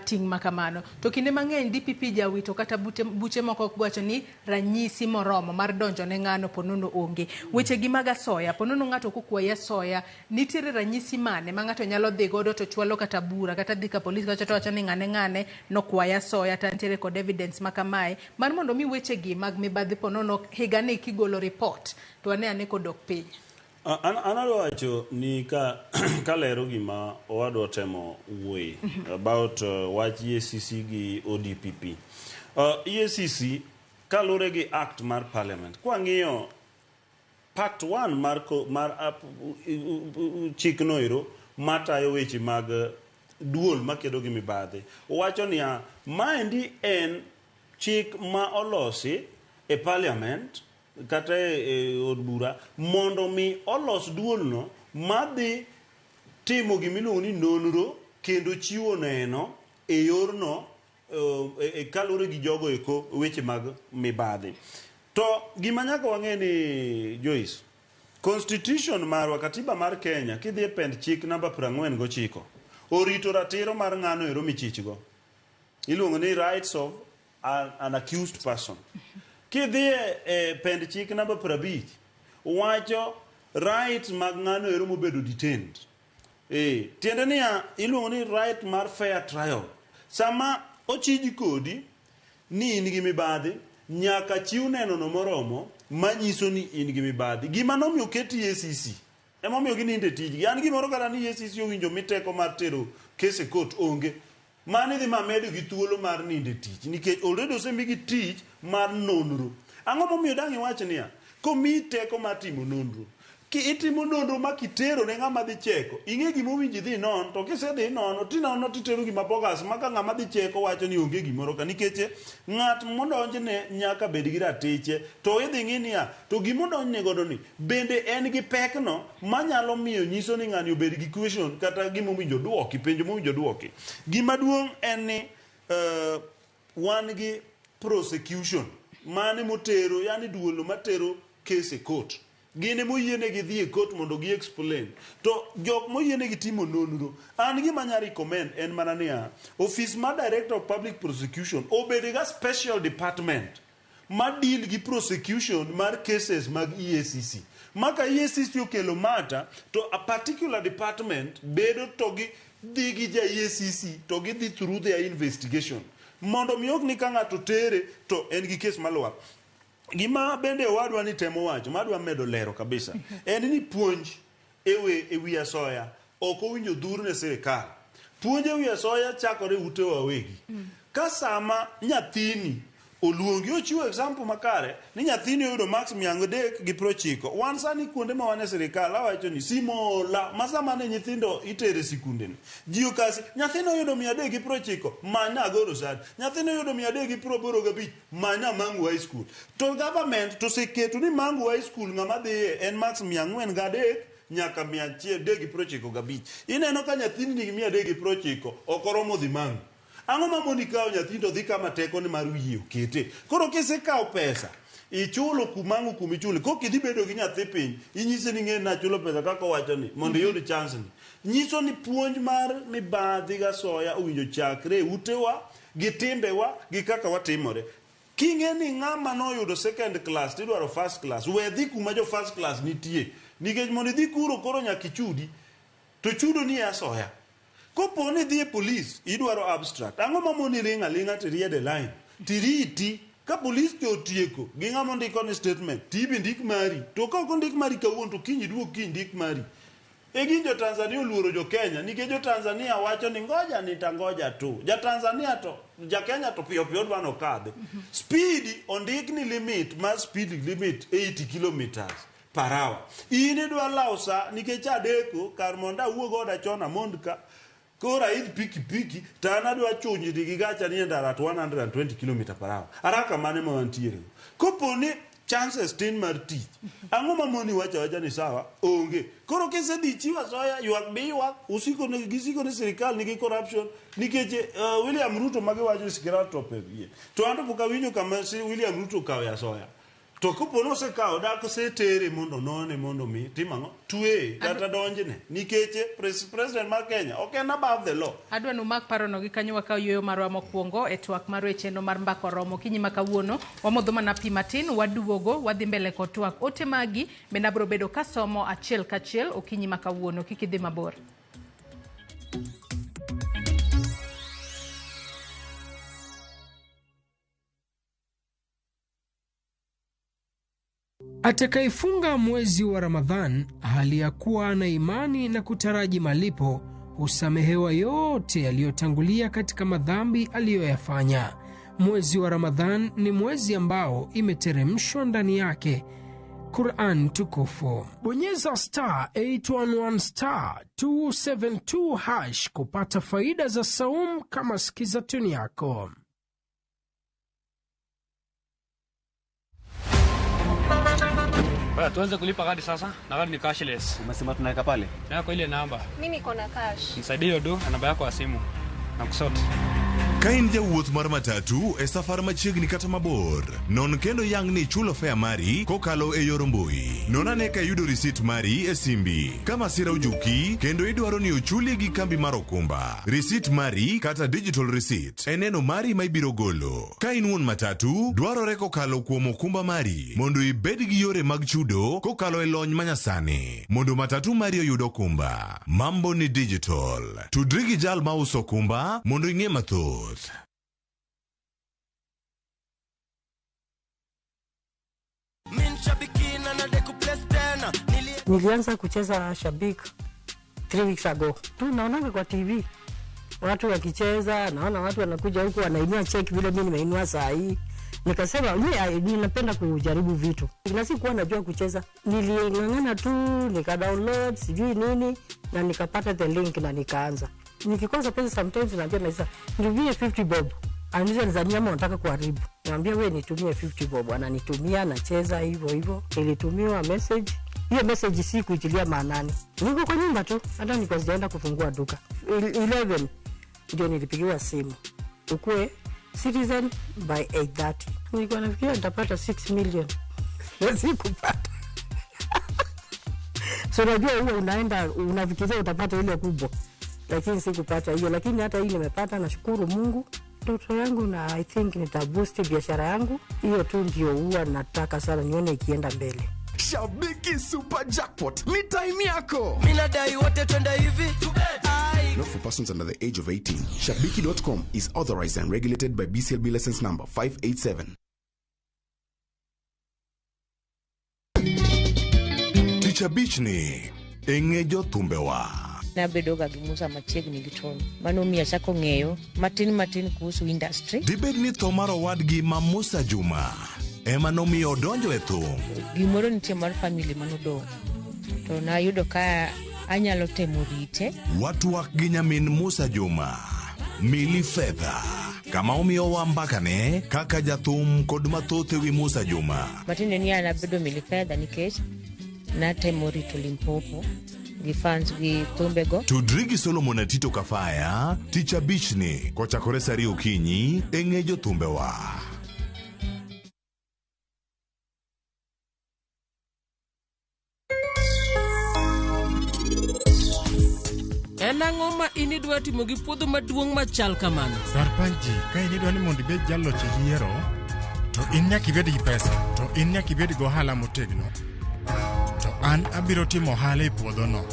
ting' ma kamano. To kinde mang'eny DPP jawito kata buche moko wacho ni ranyisi moromo mar donjo ne ng'ano ponono onge. Wechegi mag asoya, ponono ng'ato kokwayi asoya, nitiere ranyisi mane ma ng'ato nyalo dhi godo to chwalo kata bura kata dhi ka polis kacha to wacho ni ng'ane ng'ane nokwaya asoya to antiere kod evidence ma kamae, mar mondo mi wechegi mag mibadhi ponono higani kigolo report to wane ane kodok piny? An adwa wacho ni ka kalero gima owadwa temo wuoye about wach EACC gi ODPP. EACC kalure gi act mar parliament, kwang'iyo part 1 mar chik no ero matayo weche mag duol makedo gi mibadhi, wacho niya, maendi en chik ma olosi e parliament kata e od bura mondo mi olos duolno madhi timo gimiluongo ni nonro kendo chiwo neno e yorno kaluwore gi jogo eko weche mag mibadhi. To gima nyaka wang'e ni, Joyce, constitution marwa, katiba mar Kenya, kidhi e pend chik namba 49, Orito ratiro mar ng'ano ero michichgo. Iluongo ni rights of an accused person. Kidhi e pend chik namba 50, wacho rights mag ng'ano ero mobedo detained. Tiende niya, iluongo ni right mar fair trial. Sama ochiji kodi ni in gi mibadhi, nyaka chiw neno no moromo manyiso ni in gi mibadhi. Gima nomiyo ket EACC, emomiyo ginindo e tijgi. An gimoro kata ni EACC owinjo mi teko mar tero kes e court onge. Mano idhi mamedo gi thuolo mar nindo e tich nikech already osemigi tich mar nonro. Ang'o momiyo dang' iwach niya, komiyi teko mar timo nonro, ki itimo nonro ma kitero ne ng'ama dhi cheko, ing'e gima owinjo idhi inon, to kisedhi inono, tinono titero gima bogus ma ka ng'ama dhi cheko wacho ni onge gimoro ka, nikech ng'at modonjne nyaka bed gi ratiche, to idhi ng'i niya, to gima odonjne godo ni, bende en gi pekno manyalo miyo nyiso ni ng'ani obed gi question kata gima owinjo duoki, penjo mowinjo duoki. Gima duong' en ni wan gi prosecution, mane motero, yani duolo matero case e court. Gin emoyienegi dhi e court mondo gi explain. To jok moyienegi timo nonro, an gima anya recommend en mana niya, office mar Director of Public Prosecution obed ga special department ma deal gi prosecution mar cases mag EACC. Ma ka EACC okelo matter, to a particular department bedo to gi dhi gi ja EACC to gidhi through their investigation. Mondo mi ok ni ka ng'ato tere to en gi case malwar. Gima bende owadwa ni temo wacho, madwa medo lero kabisa, en ni puonj e wi asoya ok owinjo dhur ne sirikal. Puonj e wi asoya chakore utewa wawegi. Ka sama nyathini oluongi ochiwo example makare ni nyathini oyudo marks 390. Wan sani kuonde ma wan e sirikal awacho ni simola ma sama ne nyithindo itere sikunde ni. Ji okasi nyathini oyudo 390 manya Agoro sani. Nyathini oyudo 385 manya Mangu High School. To government to oseketo ni Mangu High School ng'ama dhiye en marks 403 nyaka 195. Ineno ka nyathini nigi 390 ok oromo dhi Mangu. Ang'o mamoni kawo nyathini to dhi kama tekone mar wiye okete? Koro kisekawo pesa, ichulo kumangu kumichule, kok idhi bedo gi nyathi piny, inyise ni ng'e nachulo pesa kaka owacho ni, mondo iyud chance ni. Nyiso ni puonj mar mibadhi gasoya owinjo chakre e utewa, gi timbewa, gi kaka watimore. King'e ni ng'ama noyudo second class tidwaro first class, we dhi kuma jo first class nitie. Nikech mondo idhi kuro koro nyaka ichudi. To chudo ni e asoya. Kopo ni idhi e polis, idwaro abstract. Ang'o mamoni ring aling'a tiried e line? Tiriti. Ka polis to otieko gi ng'ama ondiko ni statement, tibe ndik mari. To ka ok ondik mari kawuono to kiny iduog kiny ndik mari. E gin jo Tanzania oluoro jo Kenya nikech jo Tanzania wacho ni ngoja nitangoja tu. Ja Tanzania to ja Kenya to piyo piyo odwa nokadhi. Speed ondik ni limit mar speed limit 80 kilometers per hour. In idwa lawo sa nikech adeko kar mondo awuog oda chon amond ka. Koro aidh pikipiki to an adwa chunyri gi gacha ni e ndara at 120 km per hour. Haraka mane ma wantiere go? Kopo ni chances tin mar tich, ang'o mamoni wacho awacha ni sawa? Onge. Koro kisedhi chiwo asoya, ywak be ywak, usiko ni gisiko ni sirikal nigi corruption nikech William Ruto magiwacho ni sirikal top e wiye. To an to pok awinjo kama si William Ruto okawe asoya. To kopo ni osekawo dak osetere mondo none mondo mi tim ang'o? Tweye kata donjne nikech president mar Kenya ok en above the law. Adwa ni umak parono gi kanyo wakaw yueyo marwa mokwongo e twak marwa e chenro mar mbaka oromo okinyi ma kawuono. Wamodho mana pi matin, waduogo, wadhi mbele kod twak. Ote magi bende abiro bedo kasomo achiel kachiel okinyi ma kawuono. Kik idhi mabor. Atakayefunga mwezi wa Ramadhan hali ya kuwa ana imani na kutaraji malipo husamehewa yote yaliyotangulia katika madhambi aliyoyafanya. Mwezi wa Ramadhan ni mwezi ambao imeteremshwa ndani yake Quran tukufu. Bonyeza star 811 star 272 hash kupata faida za saum kama skiza tune yako. Bwana, tuanze kulipa kadi sasa na kadi ni cashless. Umesema tunaweka pale? Na kwa ile namba. Mimi niko na cash. Nisaidie hiyo do na namba yako ya simu. Na kusort. Ka in jawuoth mar matatu e safar machiegni kata mabor, non kendo yang ni ichulo fare mari kokalo e yor mbui. Non ane ka iyudo risit mari e simbi. Ka masira ojuki kendo idwaro ni ochuli gi kambi mar okumba, risit mari kata digital receipt en neno mari ma ibiro golo. Ka in wuon matatu, dwarore kokalo kuom okumba mari mondo ibed gi yore mag chudo kokalo e lony manyasani mondo matatu mari oyud okumba. Mambo ni digital. Tudri gi jal mauso okumba mondo ing'e mathoth. Nilianza kucheza Shabik 3 weeks ago tu, naonanga kwa TV watu wakicheza, naona watu wanakuja huku wanainua cheki vile mimi nimeinua saa hii. Nikasema mi ninapenda kujaribu vitu, na sikuwa najua kucheza. Niling'ang'ana tu nika download sijui nini na nikapata the link na nikaanza. Nikikosa pesa sometimes naambia Naisa, nitumie 50 bob. Ananiuliza nizania ama unataka kuharibu. Niambia wewe nitumie 50 bob, ananitumia nacheza hivyo hivyo. Nilitumiwa message hiyo message si kuitilia maanani. Niko kwa nyumba tu, hata nilikuwa sijaenda kufungua duka. 11 ndio nilipigiwa simu, ukue Citizen by 8:30. Nilikuwa nafikiria nitapata 6 million na sikupata. So unajua huwa unaenda unafikiria utapata ile kubwa, lakini sikupata hiyo. Lakini hata hii nimepata, nashukuru Mungu. Ndoto yangu na I think nitaboost biashara yangu, hiyo tu ndio huwa nataka sana nione ikienda mbele. Shabiki Super Jackpot ni time yako. Minadai wote twende hivi. Not for persons under the age of 18. Shabiki.com is authorized and regulated by BCLB license number 587. Tich abich ni e ng'e jothumbewa. Nabedoga gi Musa machiegni gi Tony. Mano miyo achako ng'eyo matin matin kuhusu industry. Dibed ni tho mar owadgi ma Musa Juma ema nomiyo odonjo e thum. Gimoro nitie mar family manodong'. To nayudo ka anyalo temo rite. Watwak gi nyamin Musa Juma, Mili Fedha, kama omiyowa mbakane kaka jathum kod mathoth ewi Musa Juma. Matiende ni an abedo Mili Fedha nikech natemo rito Limpopo gi fans gi thumbego. Tudri gi Solomon Atito Kafaya tich abich ni kochakore saa ariyo okinyi e ng'e jothumbewa. En ang'o ma in idwa timo gi puodho maduong' machal kamano? Sarpanji, ka in idwa ni mondo ibed jaloch e yiero, to in nyaka ibed gi pesa, to in nyaka ibed gi ohala motegno. To an abiro timo ohala e puodhono.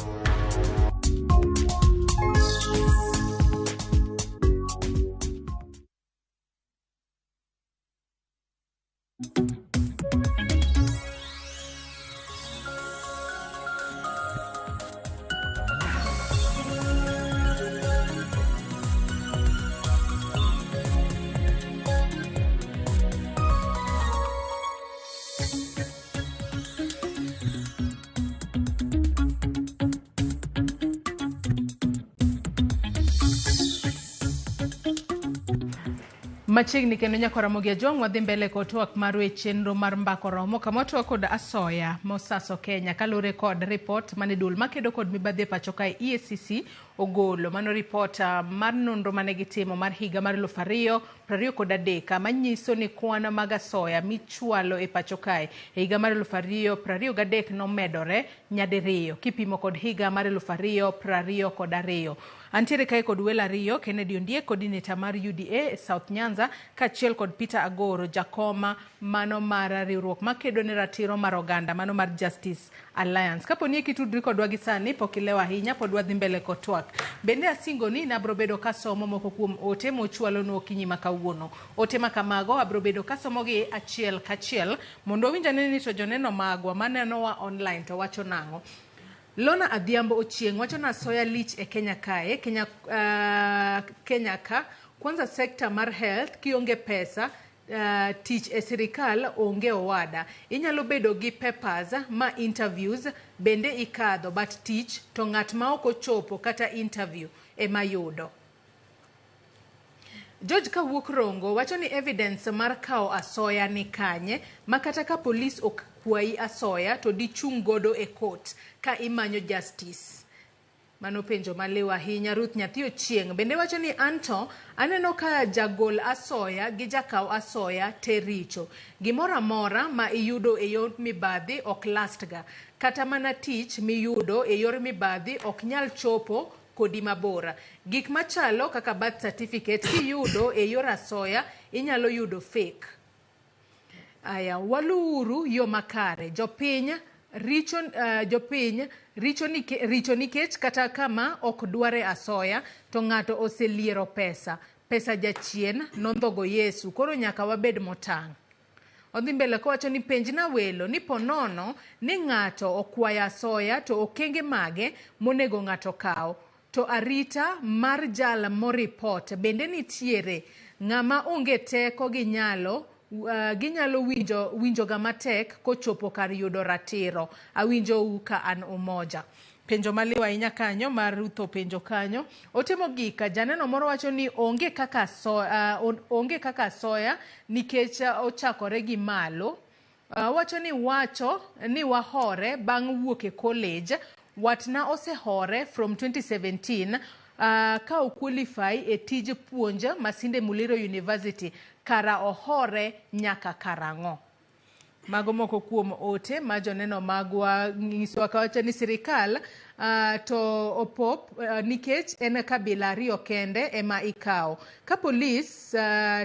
Machiegni kendo nyaka Ramogi Ajwang' wadhi mbele kod twak marwa e chenro mar Mbaka Oromo kama watwak kod asoya mosaso Kenya kaluwore kod ripot mane duol makedo kod mibadhi e pacho kae EACC ogolo. Mano ripot mar nonro mane gitimo mar higa mar 2023 manyiso ni kwan mag asoya michwalo e pacho kae e higa mar 2023 nomedore nyadiriyo kipimo kod higa mar 2022. Antiere kae kod welo ariyo, Kennedy Ondiek, coordinator mar UDA South Nyanza, kaachiel kod Peter Agoro, jakoma mano mar riwruok makedo ne ratiro mar oganda, mano mar Justice Alliance. Kapo ni kitudri kodwa gi sani, pok ilewo ahinya, pod wadhi mbele kod twak. Bende asingo ni nabro bedo kasomo moko kuom ote mochwalonu okinyi ma kawuono. Ote ma kamago abro bedo kasomogi achiel kachiel mondo wawinj ane ni to joneno magwa manenowa online to wacho nang'o. Lona Adhiambo Ochieng' wacho na asoya lich e Kenya kae, Kenya ka kwanza sekta mar health kionge pesa tich e sirikal onge owada. Inyalo bedo gi papers ma interviews bende ikadho but tich to ng'at ma ok ochopo kata interview ema yudo. George kawuok Rongo wacho ni evidence mar kawo asoya ni kanye ma kata ka polis ok kwayi asoya to dichung' godo e court ka imanyo justice. Mano penjo maliw ahinya. Ruth Nyathi Ochieng' bende wacho ni anto aneno ka jagol asoya gi jakaw asoya te richo. Gimoro amora ma iyudo e yor mibadhi ok last ga. Kata mana tich miyudo e yor mibadhi ok nyal chopo kodi mabor. Gik machalo kaka birth certificate kiyudo e yor asoya inyalo yudo fake. Aya, waluwuru yo makare. Jopiny richo, jopiny richo, richo nikech kata kama ok dware asoya to ng'ato oseliero pesa. Pesa jachien nondhogo Yesu, koro nyaka wabed motang'. Odhi mbele kowacho ni penjna welo ni ponono ni ng'ato okwayo asoya to okenge mage monego ng'ato kaw. To arita mar jal moripot bende nitiere. Ng'ama onge teko gi nyalo ginyalo winjo winjoga matek kochopo kar yudo ratiro. Awinjou ka an Umoja. Penjo maliw ahinya kanyo mar Ruth openjo kanyo. Ote mogik, janeno moro wacho ni onge kaka onge kaka asoya nikech ochakore gi malo. Wacho ni wacho ni wahore bang' wuok e college. Watna osehore from 2017 ka oqualify e tij puonj Masinde Muliro University. Kara ohore nyaka karang'o? Mago moko kuom ote ma joneno magwa nyisowa kawacho ni sirikal to opop nikech en kabila ariyo kende ema ikawo. Ka polis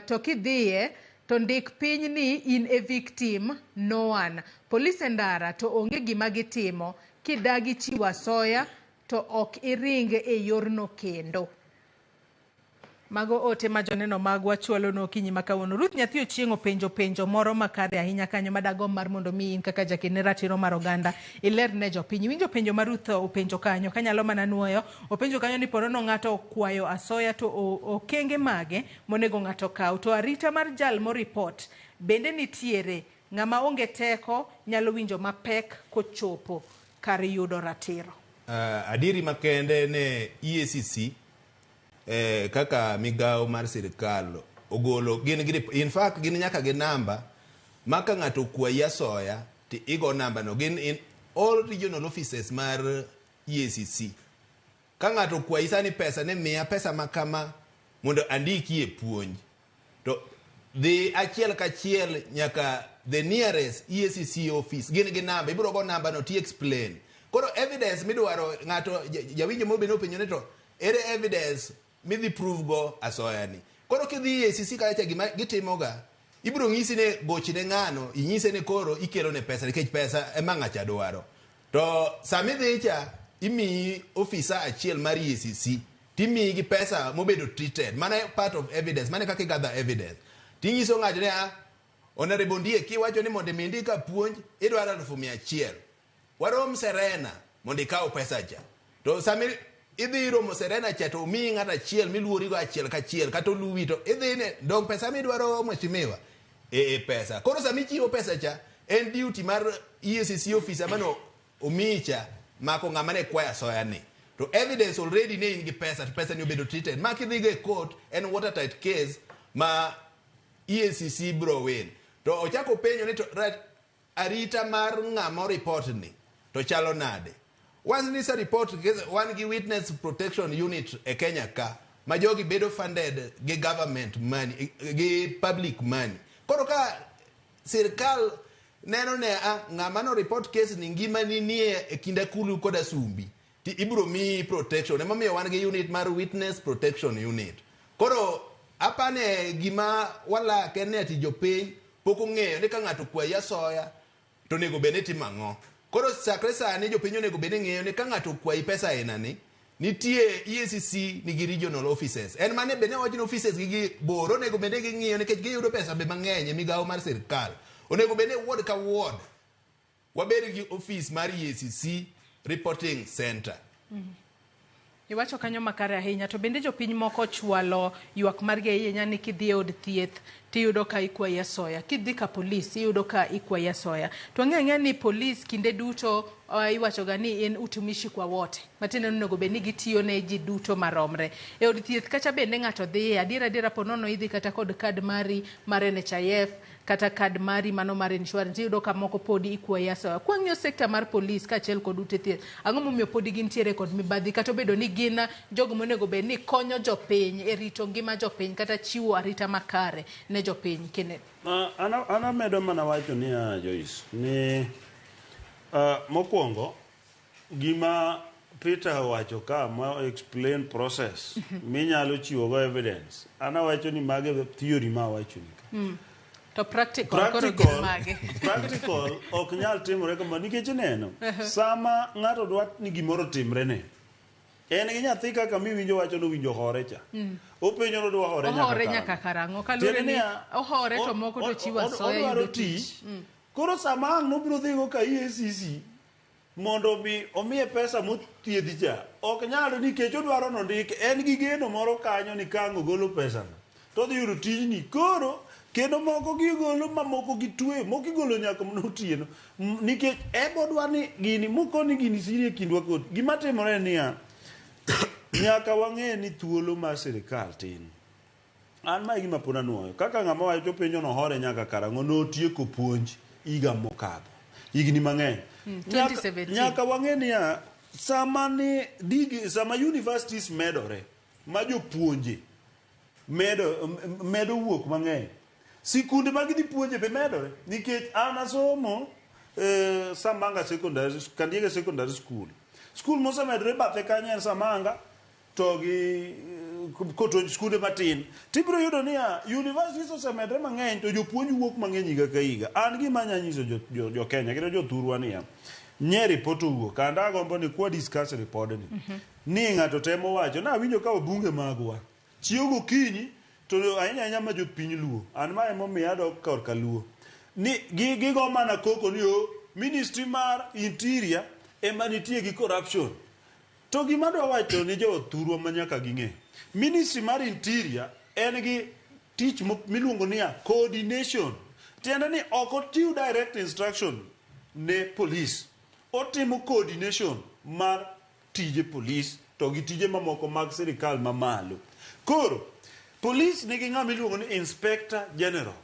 to kidhiye to ndik piny ni in e victim no one. Polis e ndara to onge gima gitimo. Kidagi chiwo asoya to ok iring e yorno kendo. Mago ote ma joneno magwa chwalo no okinyi ma kawuono. Ruth Nyathi Ochieng' openjo penjo moro makare ahinya kanyo madagomb mar mondo mi in kaka jaked ne ratiro mar oganda iler ne jopiny. Iwinjo penjo ma Ruth openjo kanyo, kanyalo mana nuoyo. Openjo kanyo ni ponono ng'ato okwayo asoya to okenge mage monego ng'ato kaw. To arita mar jal moripot bende nitiere. Ng'ama onge teko nyalo winjo mapek kochopo kar yudo ratiro. Adieri makende ne EACC kaka migawo mar sirikal ogolo gin gi in fact gin nyaka gi namba ma ka ng'ato okwayi asoya to igo namba no gin in all regional offices mar EACC. Ka ng'ato okwayi sani pesa ni miya pesa ma kama mondo andiki e puonj to dhi achiel kachiel nyaka the nearest EACC office gin gi namba ibiro go namba no ti explain. Koro evidence midwaro ng'ato jawinjo moro bende openjo ni to ere evidence midhi prove go asoya ni. Koro kidhi EACC kacha gima gitimoga ibiro ng'isi ni gochne ng'ano inyise ni koro ikelo ne pesa nikech pesa ema ng'acha dwaro. To sama idhi cha imiyi ofisa achiel mar EACC timiyi gi pesa mobedo treated. Mano e part of evidence, mano e kaka igather evidence. Tinyiso ng'ato ni a Honorable Ondiek kiwacho ni mondo mi indika puonj idwaro 100,000. Warom Serena mondo ikaw pesa cha. To sami idhi romo Serena cha to omiyi ng'ato achiel miluorigo achiel kachiel kata oluwi to idhi ne dong pesa midwaro mheshimiwa e pesa. Koro sami ichiwo pesa cha en duty mar EACC officer mano omiyi cha mako ng'ama ne kwayo asoya ni. To evidence already ne in gi pesa to pesa ni obedo treated. Ma kidhigo e court en watertight case ma EACC bro win. To ochako penjo ni to arita mar ng'ama report ni to chalo nade? Once ni sa report wan gi witness protection unit e Kenya ka ma jogi bedo funded gi government money gi public money. Koro ka sirkal neno ne a ng'ama no report case ni ngima ni nie e kind akulu kod asumbi ti ibiro miyi protection. Emomiyo wan gi unit mar witness protection unit. Koro apane gima walak en ni ati jopiny pok ong'eyo ni ka ng'ato okwayi asoya to onego bed ni itimo ang'o. Koro chakre sani jopiny onego bed ni ng'eyo ni ka ng'ato okwayi pesa aina ni, nitie EACC nigi regional offices. En mane bende wach ni offices gi gi bor onego bed ni ging'iyo nikech giyudo pesa be mang'eny e migawo mar sirkal. Onego bed ni ward ka ward wabed gi office mar EACC reporting center. Iwacho kanyo makare ahinya to bende jopiny moko chwalo ywak margi ahinya ni kidhi e od thieth tiyudo ka ikwayi asoya, kidhi ka polis iyudo ka ikwayi asoya. To wang'eyo ang'eya ni polis kinde duto iwachoga ni en utumishi kwa wote, matiende ni onego bed ni gitiyo ne ji duto maromre. E od thieth kacha bende ng'ato dhiye, adier adiera po nono idhi kata kod kad mari mar NHIF, kata kad mari mano mar insurance iyudo ka moko podi ikwayi asoya. Kwang'iyo sekta mar polis kaachiel kod ute thieth, ang'o momiyo podi gintiere kod mibadhi kata obedo ni gin jogo monego bed ni konyo jopiny e rito ngima jopiny kata chiwo arita makare ne jopiny Kenneth? An amedo mana wacho niya Joyce, ni mokwongo gima Peter owacho ka ma explain process minyalo chiwo go evidence an awacho ni mage theory ma awacho ni ka. To practical, koro gin Practical, mage? practical ok nyal timore kamano nikech ineno sama ng'ato dwa ni gimoro otimre ne en gi nyathi kaka miwinjo wacho nowinjo hore cha openjo nodwa hore nyaka Ohore karang'o. nyaka karang'o kaluwore Tiende ni niya, ohore to moko to chiwo asoya odwaro yudo tich. tich. Koro sama ang' nobiro dhigo ka EACC mondo mi omiye pesa mothiedhi cha ok nyal nikech odwaro nondik en gi geno moro kanyo ni ka ang' ogolo pesano to odhi yudo tijni koro kendo moko gigolo mamoko gitweyo moko igolo nyaka mana otieno nikech ebo dwa ni gini mokoni gini siri e kindwa kod gima timore en niya nyaka wang'e ni thuolo mar sirikal tin an ma e gima pod anuoyo kaka ng'ama wacho penjo nohore nyaka karang'o notieko puonj higa mokadho higni mang'eny 2017. Nyaka wang'e niya sama ni dig, sama universities medore ma jopuonje medo wuok mang'eny sikunde ma gidhi puonje be medore nikech an asomo Samanga Secondary Kandiege Secondary School skul mosemedore bathe kanyo en Samanga to gi koto skunde matin tibiro yudo niya universities osemedore mang'eny to jopuonj wuok mang'eny higa ka higa an gima anya nyiso jo Kenya kendo jothurwa niya nye ripot owuok and agombo ni kwa discuss ripodni ni ng'ato temo wacho nawinjo ka wabunge magwa chiew gokinyi to ahinya ahinya ma jopiny luo an ma emomiyo adok korka luo ni gigo mana koko ni o ministry mar interior ema nitie gi corruption to gima adwa wacho ni jothurwa ma nyaka ging'e ministry mar interior en gi tich miluongo niya coordination tiende ni ok ochiw direct instruction ne police otimo coordination mar tije police to gi tije mamoko mag sirikal mamalo koro police nigi ng'ama iluongo ni inspector general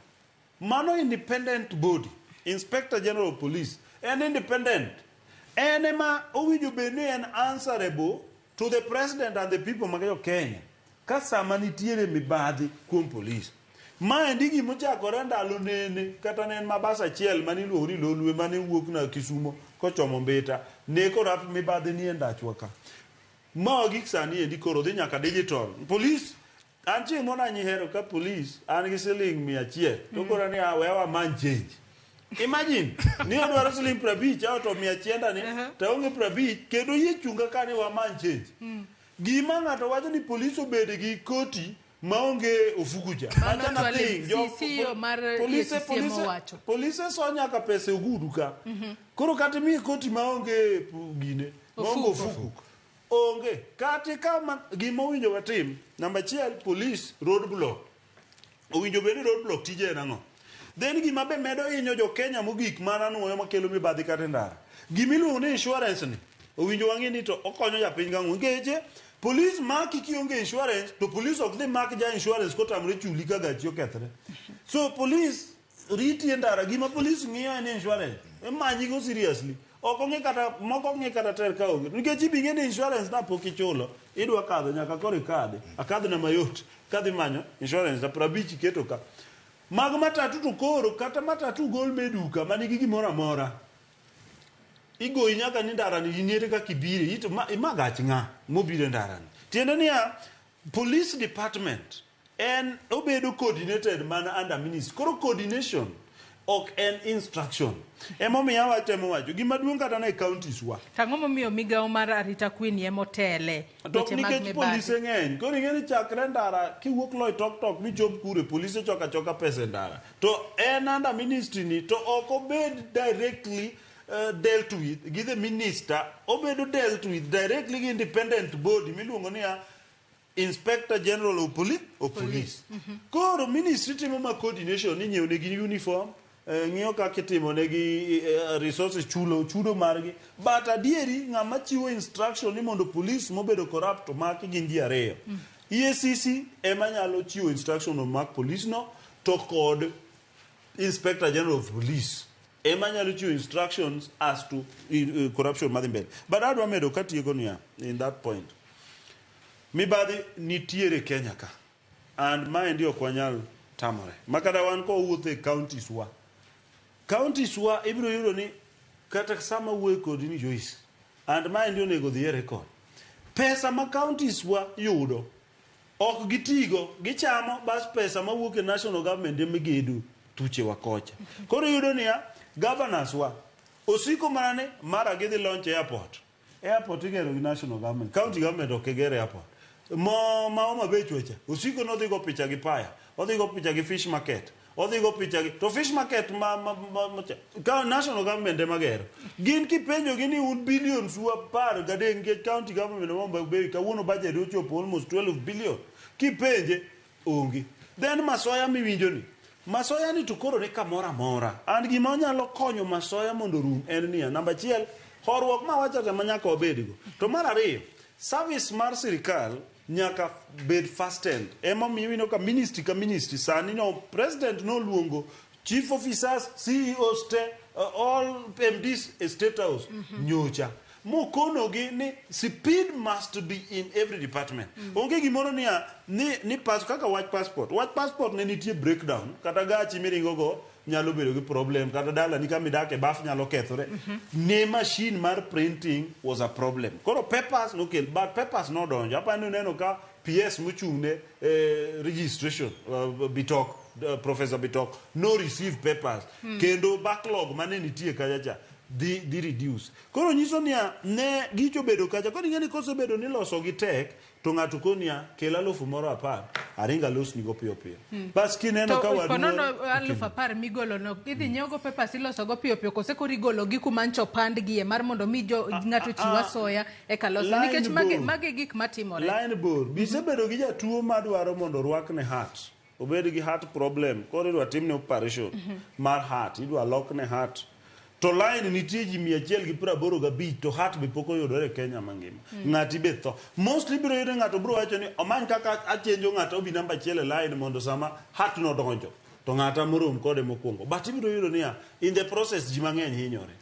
mano independent body inspector general of police en independent en ema owinjo bed ni en answerable to the president and the people mag jo Kenya ka sama nitiere mibadhi kuom police maendi gimochakore ndalo nene kata ne en mabas achiel maniluongo ni Lolwe mane wuok na Kisumo kochomo Mbita ne corrupt mibadhi nie ndachwa ka ma gik sani endi koro dhi nyaka digital police an chieng' moro nanyihero ka police an gi siling 100 to koro ni we wamany change imagine ni odwaro siling 50 ao to 100 ni to onge 50 kendo yie chunga ka ni wamany change gima ng'ato wacho ni police obed gi koti maonge ofuku cha Mano Macha Twalib, nothing. CEO mar polise EACC polise mowacho. polise so nyaka pesa e ogudu ka koro kata imiye koti maonge gine maonge Ofuko. ofuku onge kata kama gima owinjo watim namba achiel police road block owinjo bed ni road block tije en ang'o then gima be medo hinyo jo Kenya mogik mana nuoyo makelo mibadhi kata e ndara gimiluongo ni insurance ni owinjo wang'e ni to okonyo japiny gang'o nikech police maki kionge insurance to police ok dhi mak ja insurance kotamre chuli ka gachi okethre so police riti e ndara gima police ng'iyo en insurance imanyigo seriously ok ong'e kata moko ong'e kata ter ka onge nikech ibi ng'e ni insurance na pok ichulo idwa kadho nyaka koro ikadhi akadhna mayot kadhi manyo insurance na 50 iketo ka mag matatu to koro kata matatu gol me duka manigi gimoro amora igoyi nyaka ni ndarani iniere kaka ibire ito ma gach ng'a mobiro e ndarani tiende niya police department en obedo coordinated mana under ministry koro coordination ok en instruction emomiyo awatemo wacho gima duong' kata ne counties wa To ang'o momiyo migawo mar arita kwe ni emotele to weche mag nikech mibadhi? polise ng'eny koro ing'e ni chakre ndara kiwuok Loitoktok michop kure polise choko achoka pesa e ndara to en under ministry ni to ok obed directly dealt with gi the minister obedo dealt with directly gi independent body miluongo niya Inspector General of Police, of police. Koro ministry timo ma coordination ni nyiewo negi uniform ng'iyo kaka itimo negi resources chulo chudo margi but adieri ng'ama chiwo instruction ni mondo police mobedo corrupt omaki gin ji ariyo EACC ema nyalo chiwo instruction omak police no to kod Inspector General of Police ema nyalo chiwo instructions as to corruption madhi mbele. But adwa medo katieko niya, in that point. Mibadhi nitiere Kenya ka. And maendi ok wanyal tamore. Makata wan kowuotho e counties wa. Counties wa ibiro yudo ni kata sama wuoyo kodi ni Joyce. And maendi onego dhi e record. Pesa ma counties wa yudo ok gitigo, gichamo bas pesa mawuok e national government ema gedo thuche wa kocha. Koro iyudo niya, governors wa osiko mana ni mara gidhi launch airport. Airport igero gi national government, county government ok ger airport. Mo ma Homa Bay chwecha, osiko nodhi go picha gi paya, odhi go picha gi fish market, odhi go picha gi to fish market ma ka national government ema gero. Gin kipenjo gi ni un billions u 13 nikech county government ma Homa Bay kawuono budget ochopo almost 12 billion. Kipenje onge. Then masoya miwinjo ni masoya ni to koro ni kamoro amora. And gima onyalo konyo masoya mondo orum en niya, namba achiel, horuok ma wacho te ma nyaka wabedgo. To mar ariyo, service mar sirikal nyaka bed fastened. Emomiyo ineno ka ministry ka ministry sani no president noluongo chief officers, CEOs te, all MDs e State House nyocha. Mokonogi ni speed must be in every department. Onge gimoro niya ni pass kaka wach passport. Wach passport ne nitie breakdown kata gachi miringo go nyalo bedo gi problem kata dala ni kama idake baf nyalo kethore. Ne machine mar printing was a problem. Koro papers nokel, but papers nodonjo. Apani uneno ka PS mochung' ne registration Bitok, Professor Bitok no receive papers. Kendo backlog mane nitie kacha cha dhi reduce. Koro nyiso niya ne gicho bedo kacha. Koro ing'e ni kosebedo ni loso gi tek to ng'ato konia kel 10,000 aringa losni go piyo piyo. Bas kineno ka wadu ponono 10,000 migolo no idhi nyiewo papers iloso go piyo piyo kose koro igolo gi kuma ncho pandgie mar mondo mi jo ng'ato chiw asoya eka los nikech mage gik matimore. Line bor. Bisebedo gi jatuo madwaro mondo orwakne heart. Obed gi heart problem. Koro idwa timne operation mar heart. Idwa lokne heart. To line nitie ji 185 to heart be pok oyudore e Kenya mangima. Ng'ati be tho. Mostly biro yudo ng'ato biro wacho ni omany kaka achenjo ng'ato obi namba 1 e line mondo sama heart no donjo to ng'ata morom kode mokwongo. But ibiro yudo niya in the process ji mang'eny hinyore.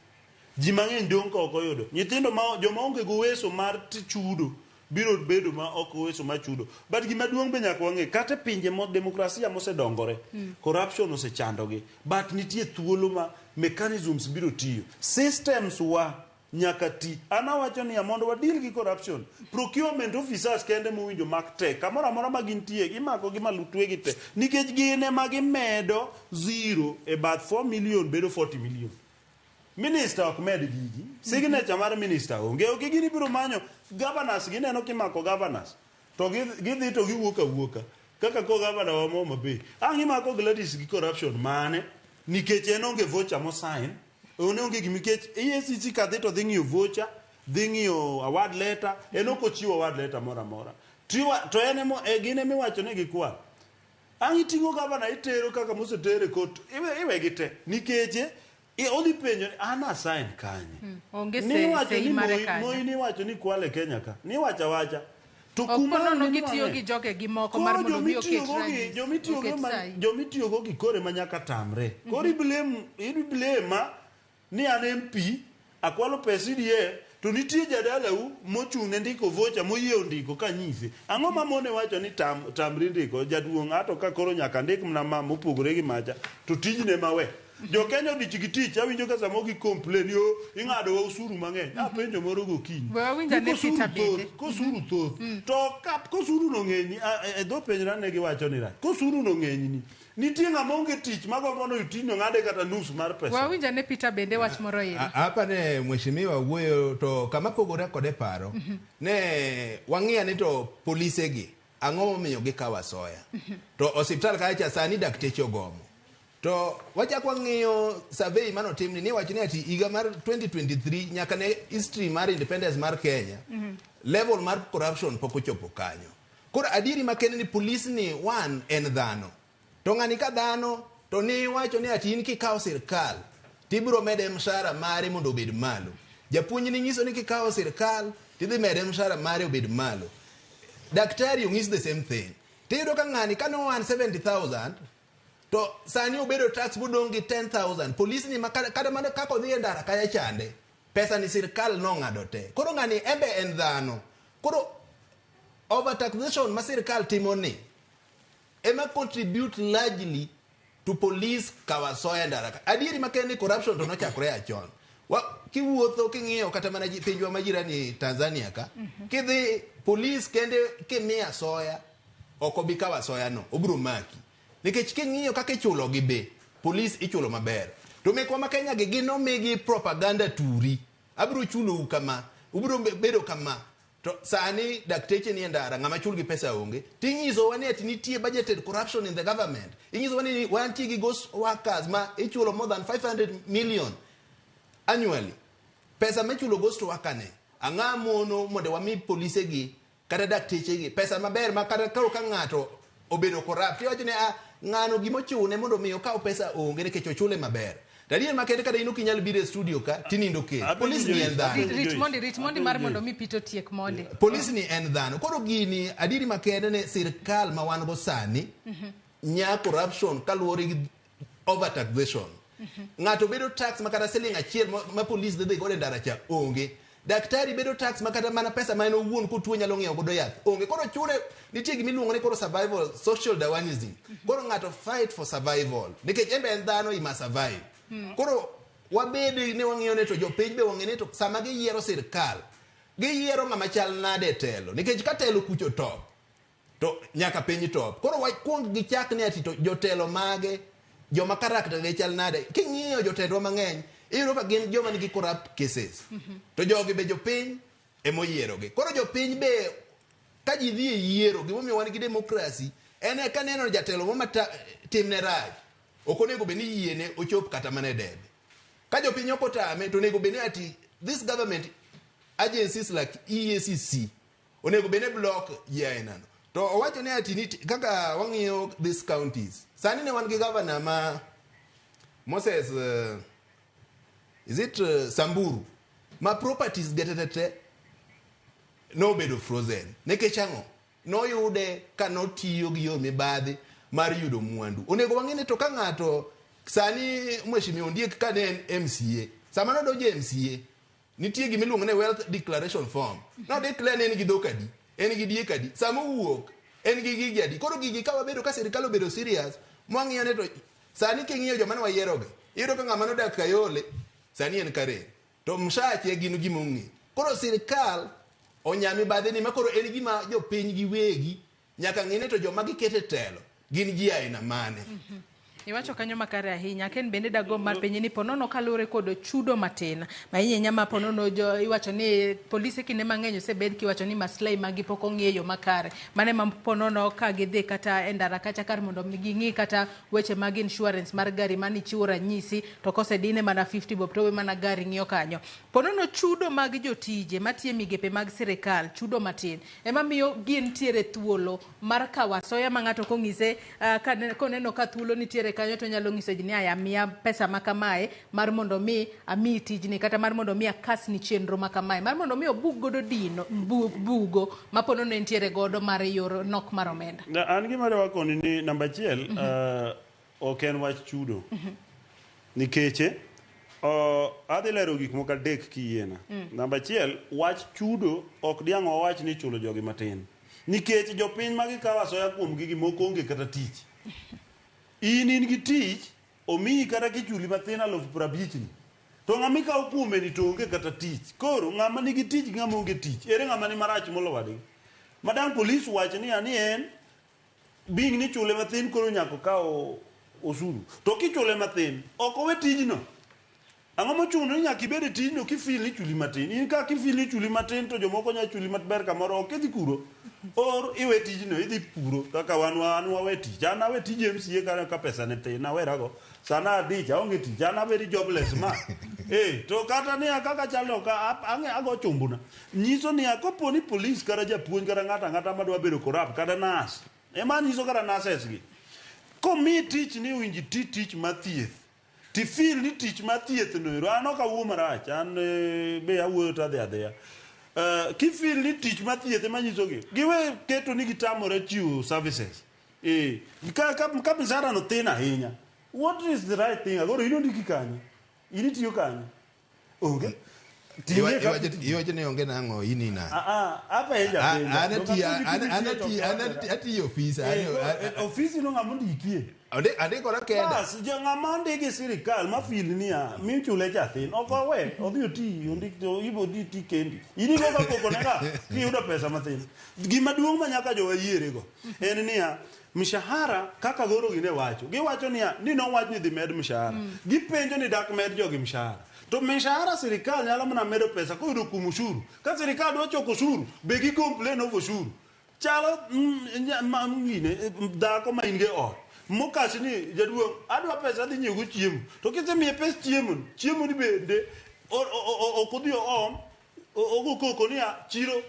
Ji mang'eny dong' ka ok oyudo. Nyithindo ma joma onge go uweso mar chudo biro bedo ma ok uweso mar chudo. But gima duong' be nyaka wang'e kata pinje mo demokrasia mosedongore corruption osechandogi. But nitie thuolo ma mechanisms biro tiyo. Systems wa nyaka ti. An awacho niya mondo wadeal gi corruption. Procurement officers kende mowinjo mak te. Kamoro amora ma gintie imako gi malutwe gi te. Nikech gin ema gimedo zero e bath 4 million bedo 40 million. Minister ok med gigi. Signature mar minister onge. Ok gini biro manyo governors gineno kimako governors. To gidhi to giwuok awuoka. Kaka ko governor wa Homa Bay. Ang' imako Gladys gi corruption mane? Nikech en onge voucher mosign. En onge gima nikech EACC kadhi to dhi ng'iyo voucher, dhi ng'iyo award letter, en ok ochiwo award letter moro amora. To en emo gin emiwacho ni gikwal. Ang' iting'o governor itero kaka mosetere court, iwegi te. Nikech odhi penjo ni an asign kanye? Onge Niwacho sei ni mare kanyo. Moi niwacho ni kwale Kenya ka. Niwacho awacha. To Ok kuma ponono ni gitiyo wang'e. gi joge gi moko mar Koro mondo mi oket ranyisi, oket sahi. jomitiyogo gi kore ma nyaka tamre. Koro iblame ni an MP akwalo pes CDF to nitie jadalau mochung' ne ndiko vocha moyie ondiko kanyise. Ang'o ma mone wacho ni tamri ndiko jaduong' ato ka koro nyaka ndik mana ma mopogore gi macha to tijne mawe. Jo Kenya odich gi tich awinjo ka samoro gi complain yo ing'ado wa osuru mang'eny. Apenjo moro gokinyi. We wawinj ane Ni kosuru Peter bende. thoth, kosuru thoth. To ka kosuru no ng'eny e dho penjra ne giwacho ni rach. Kosuru no ng'eny ni nitie ng'ama onge tich magombo ni tijno ng'ade kata nus mar pesa. Wawinj ane Peter bende wach moro iri. Hapa ne mheshimiwa wuoyo to kama pogore kode paro ne wang'iya ni to polise gi ang'o momiyo gikawo asoya to osiptal kacha sani dakteche ogomo to wachak wang'iyo survey manotimni ni wacho ni ati higa mar 2023 nyaka ne history mar independence mar Kenya level mar corruption pok ochopo kanyo. Koro adieri makende ni police ni one en dhano to ng'ani ka dhano to ni wacho ni ati in kikawo sirkal tibiro mede mshahara mare mondo obed malo. Japuonj ni nyiso ni kikawo sirkal tidhi mede mshahara mare obed malo. Daktari ong'is the same thing. Tiyudo ka ng'ani ka nowan 70,000 To sani obedo tax modong' gi 10,000. Polis ni ma kata mana kaka odhi e ndara kaya chande. Pesa ni sirkal nong'ado te. Koro ng'ani embe en dhano. Koro overtaxation ma sirkal timo ni ema contribute largely to police kawo asoya e ndara ka. Adieri makende ni corruption to nochakore a chon. Kiwuotho king'iyo kata mana pinjwa ma jirani Tanzania ka, kidhi police kende kimiyo asoya, ok obi kawo asoya no, obiro maki. Nikech king'iyo kaka ichulo gi be, police ichulo maber. To mekwa ma Kenya gi gin omigi propaganda turi. Abiro chulou kama, ubiro bedo kama. To sani dakteche nie ndara, ng'ama chul gi pesa onge. Tinyisowa ni ati nitie budgeted corruption in the government. Inyisowa ni wantie gi ghost workers ma ichulo more than 500 million annually. Pesa michulo ghost worker ni, ang'a mono mondo wami polise gi kata dakteche gi pesa maber ma kata koro ka ng'ato obedo corrupt iwacho ni ah, ng'ano gimochune mondo mi okaw pesa onge nikech ochule maber. To adier makende kata in ok inyal biro e studio ka tinindo kech. Polis ni en dhano. Rit mondi mar mondo mi Peter otiek mondi. Polis ni en dhano. Koro gini adieri makende ne sirkal ma wan go sani nya corruption kaluwore gi overtaxation. Ng'ato bedo tax ma kata siling achiel ma polis dhi godo e ndara cha onge. Daktari bedo tax ma kata mana pesa ma en owuon kotuo nyalo ng'iewo godo yath onge. Koro chune nitie gima iluongo ni koro survival social Darwinism. Koro ng'ato fight for survival nikech en be en dhano, he must survive. Koro wabed ni wang'iyo ni to jopiny be wang'e ni to sama giyiero sirkal giyiero ng'ama chal nade e telo nikech ka telo kucho top to nyaka piny top. Koro wakuong gichak ni ati to jotelo mage joma character gi chal nade. King'iyo jotendwa mang'eny iyudo ka gin joma nigi corrupt cases. To jogi be jopiny emoyierogi. Koro jopiny be ka ji dhi e yiero gimomiyo wan gi democracy en e kaneno jatelo moro ma timne rach ok onego bed ni yiene ochop kata mana e debe. Ka jopiny ok otame to onego bed ni ati this government agencies like EACC onego bed ni block ji ainano. To owacho ni ati kaka wang'iyo these counties sani ne wan gi governor ma Moses is it Samburu ma properties ge te nobedo frozen nikech ang'o noyude ka notiyo gi yor mibadhi mar yudo mwandu. Onego wang'e ni to ka ng'ato sani Mheshimiwa Ondiek ka ne en MCA sama nodonjo e MCA nitie gima iluongo ni wealth declaration form. No declare ni en gi dhok adi, en gi diek adi, sama owuok en gi gigi adi. Koro gigi ka wabedo ka sirikal obedo serious mwang'iyo ni to sani king'iyo joma ne wayierogi iyudo ka ng'ama nodak Kayole sani en Karen to mshache gin gima ong'e. Koro sirikal onya mibadhi ni ma koro en gima jopiny giwegi nyaka ng'e ni to joma giketo e telo gin ji aina mane. Iwacho kanyo makare ahinya. Ken bende dago mar penji ni ponono kaluwore kod chudo matin. Ma ahinya ma ponono jo iwacho ni polise kinde mang'eny osebed kiwacho ni maslahi magi pok ong'i e yo makare. Mane ma ponono ka gidhi kata e ndara kacha kar mondo mi ging'i kata weche mag insurance mar gari mani chiwo ranyisi to kosedine mana 50 bob to we mana gari ng'iyo kanyo. Ponono chudo mag jotije matiyo e migepe mag sirikal chudo matin ema miyo gintiere thuolo mar kawo asoya ma ng'ato kong'ise koneno ka thuolo nitiere kanyo to nyalo ng'iso ji ni aya miya pesa ma kamae mar mondo mi amiyi tijni kata mar mondo mi akasni chenro ma kamae mar mondo mi obug godo dino bugo ma ponono entiere godo mar yor nok mar omenda. An gima dwa koni ni namba achiel ok en wach chudo. Nikech adhi lero gik moko adek kiyiena. Namba achiel, wach chudo ok diang' wawach ni ichulo jogi matin. Nikech jopiny ma gikawo asoya kuom gi moko onge kata tich. In gi tich, omiyi kata kichuli mathin 50,000 ni. To ng'ama ikawo kuome ni to onge kata tich. Koro ng'ama nigi tich gi ng'ama onge tich, ere ng'ama ni marach molo wadgi? Madam police wach ni ani en bing ni chule mathin koro nyaka okaw osuru. To kichule mathin, ok owe tijno. Ang'o mochuno ni nyaka ibed e tijno kifeel ni chuli matin? In ka kifeel ni chuli matin to jomoko nyalo chuli maber kamoro ok idhi kuro. Or iwe tijno idhi puro kaka wan wawe tich. An awe tij MCA ka pesa ne tin awerago. Sana adich aonge tich an abedi jobless ma. To kata niya kaka chalo ka ago chumbuna. Nyiso niya kopo ni police kata japuonj kata ng'ato ang'ata madwa bedo corrupt kata nurse. Ema nyiso kata nurses gi. Komi tich ni owinji ti tich mar thieth. Tifeel ni tich mar thieth no ero an ok awuo marach an be awuoyo to adhi adhiya. Kifeel ni tich mar thieth ema nyisogi giwe keto ni gitamore chiwo services. Ka mshahara no thin ahinya, what is the right thing? Agoro in ondiki kanye? In itiyo kanye? Onge. Iwacho ni onge nang'o in ina. Apenjo apenja. An atiyo ofis. Ofisi no ng'ama ondikie. Andikora kenda. Bas, jo ng'ama ondiki sirikal ma feel niya, michule cha thin, ok owe, odhi oti, ondik to ibo dhi ti kendi. In igo ka koko ne ga, kiyudo pesa mathin. Gima duong' ma nyaka jowa yierego en niya, mshahara kaka goro gine wacho. Giwacho niya, ni nowach ni dhi med mshahara. Gipenjo ni dak med jogi mshahara. To mshahara sirikal nyalo mana medo pesa koyudo kuom ushuru. Ka sirikal dwa choko ushuru, be gi complain of ushuru. Chalo dhako ma in go e ot. Mokasi ni jaduong' adwa pesa adhi nyiewo chiemo. To kisemiye pes chiemo, chiemo ni bende ok odhi oom, ogo koko niya chiro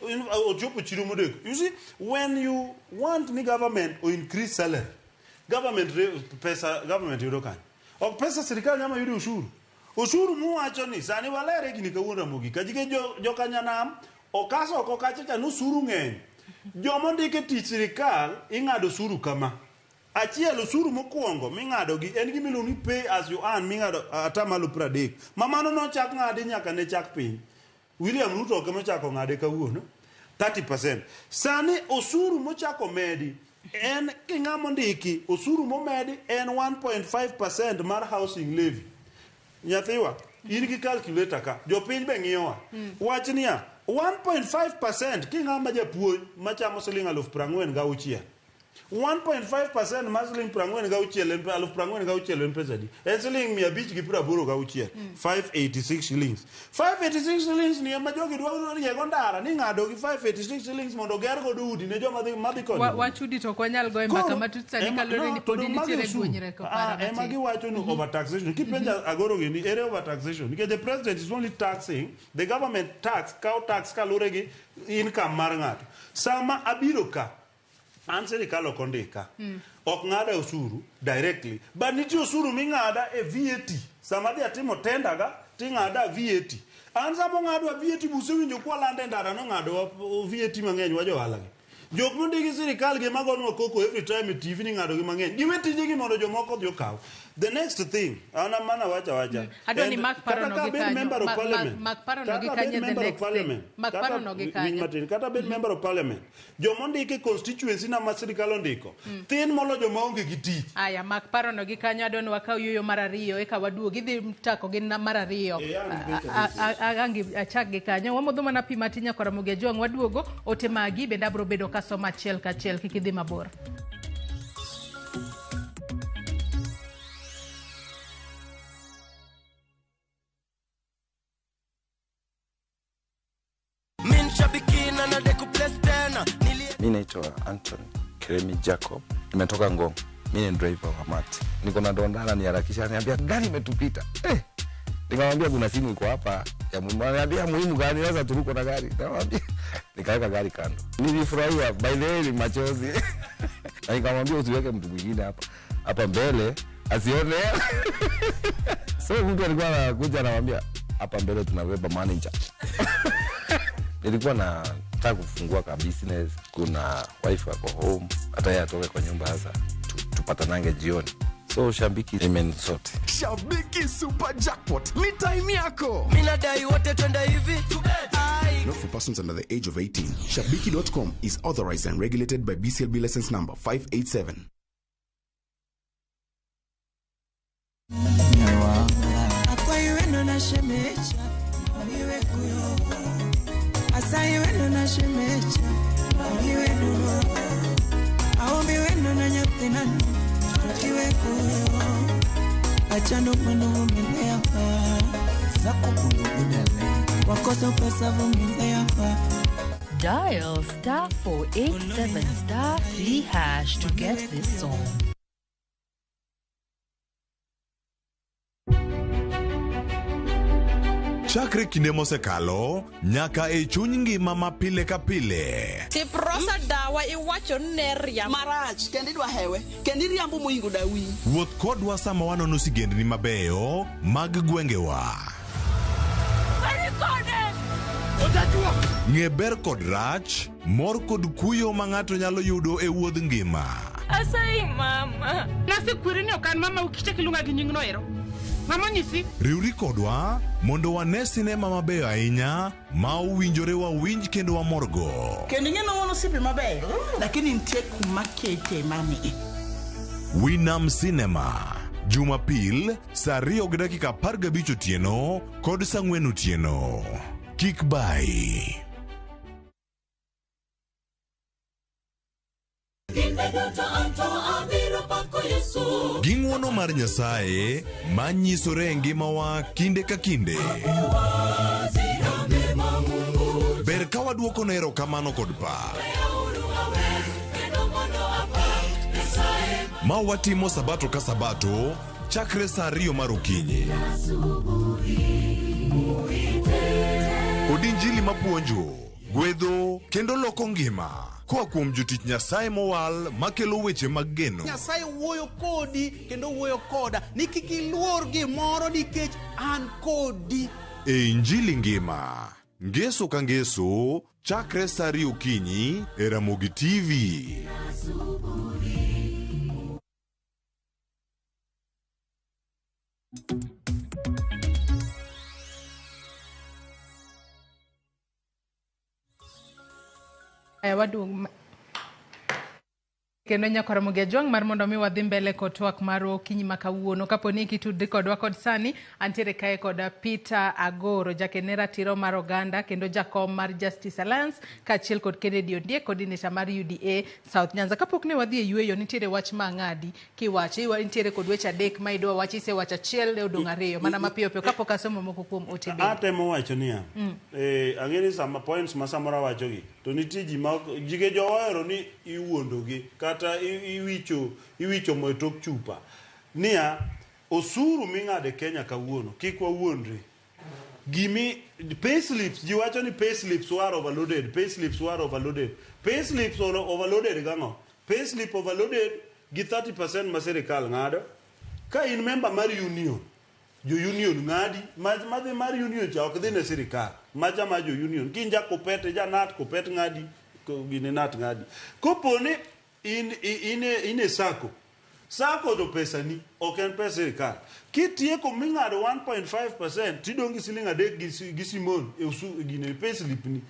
ochopo chiro modeko. You see, when you want ni government o increase salary, government pesa government yudo kanye? Ok pesa sirikal nyama yudo ushuru. Ushuru muwacho ni sani walere gini kawuono Ramogi. Kajike jokanyanam okaso oko kacha cha ni usuru ng'eny. Joma ondike tich sirikal ing'ado osuru kama. Achiel osuru mokwongo ming'ado gi en gima iluongo ni pay as you earn ming'ado 30%. Ma mano nochak ng'adi nyaka ne chak piny. William Ruto ok emochako ng'ade kawuono. 30%. Sani osuru mochako medi en king'ama ondiki osuru momedi en 1.5% mar housing levy. Nyathiwa, in gi calculator ka, jopiny be ng'iyowa. Wach niya, 1.5% king'ama japuonj machamo siling 46,000. 1.5% mar siling 46 en 46,000 en pesa adi? En siling 586. 586 shillings. 586 shillings ni ema jogi dwa riego ndara ni ng'ado gi 586 shillings mondo oger godo udi ne joma dhi madhi konyo. Wach udi to ok wanyal goye mbaka matut sani kaluwore ni podi nitiere guonyruok e paro Ema matin. Giwacho ni overtaxation. Kipenja Agoro gini, ere overtaxation? Nikech the president is only taxing, the government tax, kawo tax kaluwore gi income mar ng'ato. Sama abiro ka, an sirikal ok ondika. Ok ng'ada osuru directly, but nitie osuru ming'ada e VAT. Sama adhi atimo tender ga, ting'ada VAT. An sama ong'adwa VAT busewinjo kwalando e ndara nong'adowa VAT mang'eny wa johala gi. Jok mondiki sirikal gi magonwa koko every time e TV ni ng'ado gi mang'eny. Giwe tijegi mondo jomoko odhi okaw. The next thing, an mana wacha wacha. Adwa ni And mak kata parono ka gi abed kanyo. member of parliament, Mak parono gi kata abed kanyo the member of next thing. parliament, Mak parono gi winj kanyo. matin, kata abed member of parliament, joma ondiki constituency na ma sirikal ondiko, thin molo joma onge gi tich. Aya, mak parono gi kanyo. Adwa ni wakaw yueyo mar ariyo eka waduog. Idhi chako gi mar ariyo. Angi achak gi kanyo. Wamodho mana pi matin nyaka Ramogi Ajwang' waduogo. Ote magi bende abiro bedo kasomo achiel kachiel kik idhi mabor. Min shabiki na nade kuplace tena. Mi naitwa Anton Keremi Jacob, nimetoka Ngong. Mi ni driver wa mati. Niko na donda ananiharakisha, ananiambia gari imetupita. Nikamwambia kuna simu iko hapa ya muhimu. Ananiambia muhimu gani? Sasa turuko na gari. Nikamwambia nikaweka gari kando. Nilifurahia, by the way ni machozi. Na nikamwambia usiweke mtu mwingine hapa hapa mbele asione. So mtu alikuwa anakuja anamwambia hapa mbele tunabeba manager. Nilikuwa nataka kufungua ka business, kuna wife ako home, hata yeye atoke kwa nyumba sasa tupatanange jioni. So Shabiki imenisort. Shabiki Super Jackpot ni time yako. Mimi nadai wote twende hivi. Ai. Not for persons under the age of 18. Shabiki.com is authorized and regulated by BCLB license number 587. Akwaiweno na shemecha iwe kuyo asaiweno na shemecha iwe duro aombi weno na nyathinano iwe kuyo achano mwendo vumilia wakosa pesa vumilia. Dial *487*3# to get this song. Chakre kinde mosekalo nyaka e chuny ngima ma pile ka pile. Tiprosa dawa iwacho ni ne riambo. Marach kendo idwa hewe kendo iriambo moingo dawi. Wuoth kodwa sama wanono sigendni mabeyo mag gwengewa. Ng'e ber kod rach, mor kod kuyo ma ng'ato nyalo yudo e wuodh ngima. Asayi mama. Nasekweri ni ok an mamau kik ichak iluonga gi nyingno ero. Mama onyisi? Riwri kodwa mondo wane sinema mabeyo ahinya ma owinjore wawinj kendo wamorgo. Kendo ing'e ni wan osiepe mabeyo, lakini nitie kuma kete mani. Winam Cinema, Jumapil saa 2:15 otieno kod saa 4 otieno. Kik bayi. Gi ng'wono mar Nyasaye ma nyisore e ngimawa kinde ka kinde. Ber ka waduokone erokamano kod pak. Ma watimo sabato ka sabato chakre saa 2 mar okinyi. Kod injili mapuonjo, gwedho kendo loko ngima koa kuom jotich Nyasaye mowal makelo weche mag geno. Nyasaye wuoyo kodi kendo wuoyo koda ni kik iluor gimoro nikech an kodi. E Injili ngima, ngeso ka ngeso, chakre saa 2 okinyi e Ramogi TV. Aya waduog kendo nyakwar Ramogi Ajwang' mar mondo mi wadhi mbele kod twak marwa okinyi ma kawuono. Kapo ni kitudri kodwa kod sani, antiere kae kod Peter Agoro, jaked ne ratiro mar oganda kendo jakom mar Justice Alliance, kaachiel kod Kennedy Ondiek, coordinator mar UDA South Nyanza. Kapok ne wadhi e yueyo, nitiere wach ma ang'adi kiwacho. Iwa nitiere kod weche adek ma idwa wachi, isewacho achiel, odong' ariyo. Mana mapiyo piyo kapok asomo moko kuom ote bende. Atemo wacho niya, ang'e ni sama points ma samoro awachogi, to nitie ji ma ok, jige jo ohero ni iwuondogi kata iwicho mo e tok chupa. Niya, osuru ming'ado e Kenya kawuono, kik wawuondre. Gimi, pay slips, ji wacho ni pay slips were overloaded, pay slips were overloaded. Pay slips were overloaded gang'o? Pay slip overloaded gi 30% ma sirikal ng'ado. Ka in member mar union, jo union ng'adi, madhi mar union cha ok dhi ne sirikal. Macha ma jo union, ki in ja Kupet, ja Nat, Kupet ng'adi, gine Nat ng'adi. Kopo ni in e sacco, sacco to pesa ni, ok en pesa sirikal. Kitieko ming'ado 1.5%, tidong' gi siling 3 gi simon e usu, gine pay slip ni.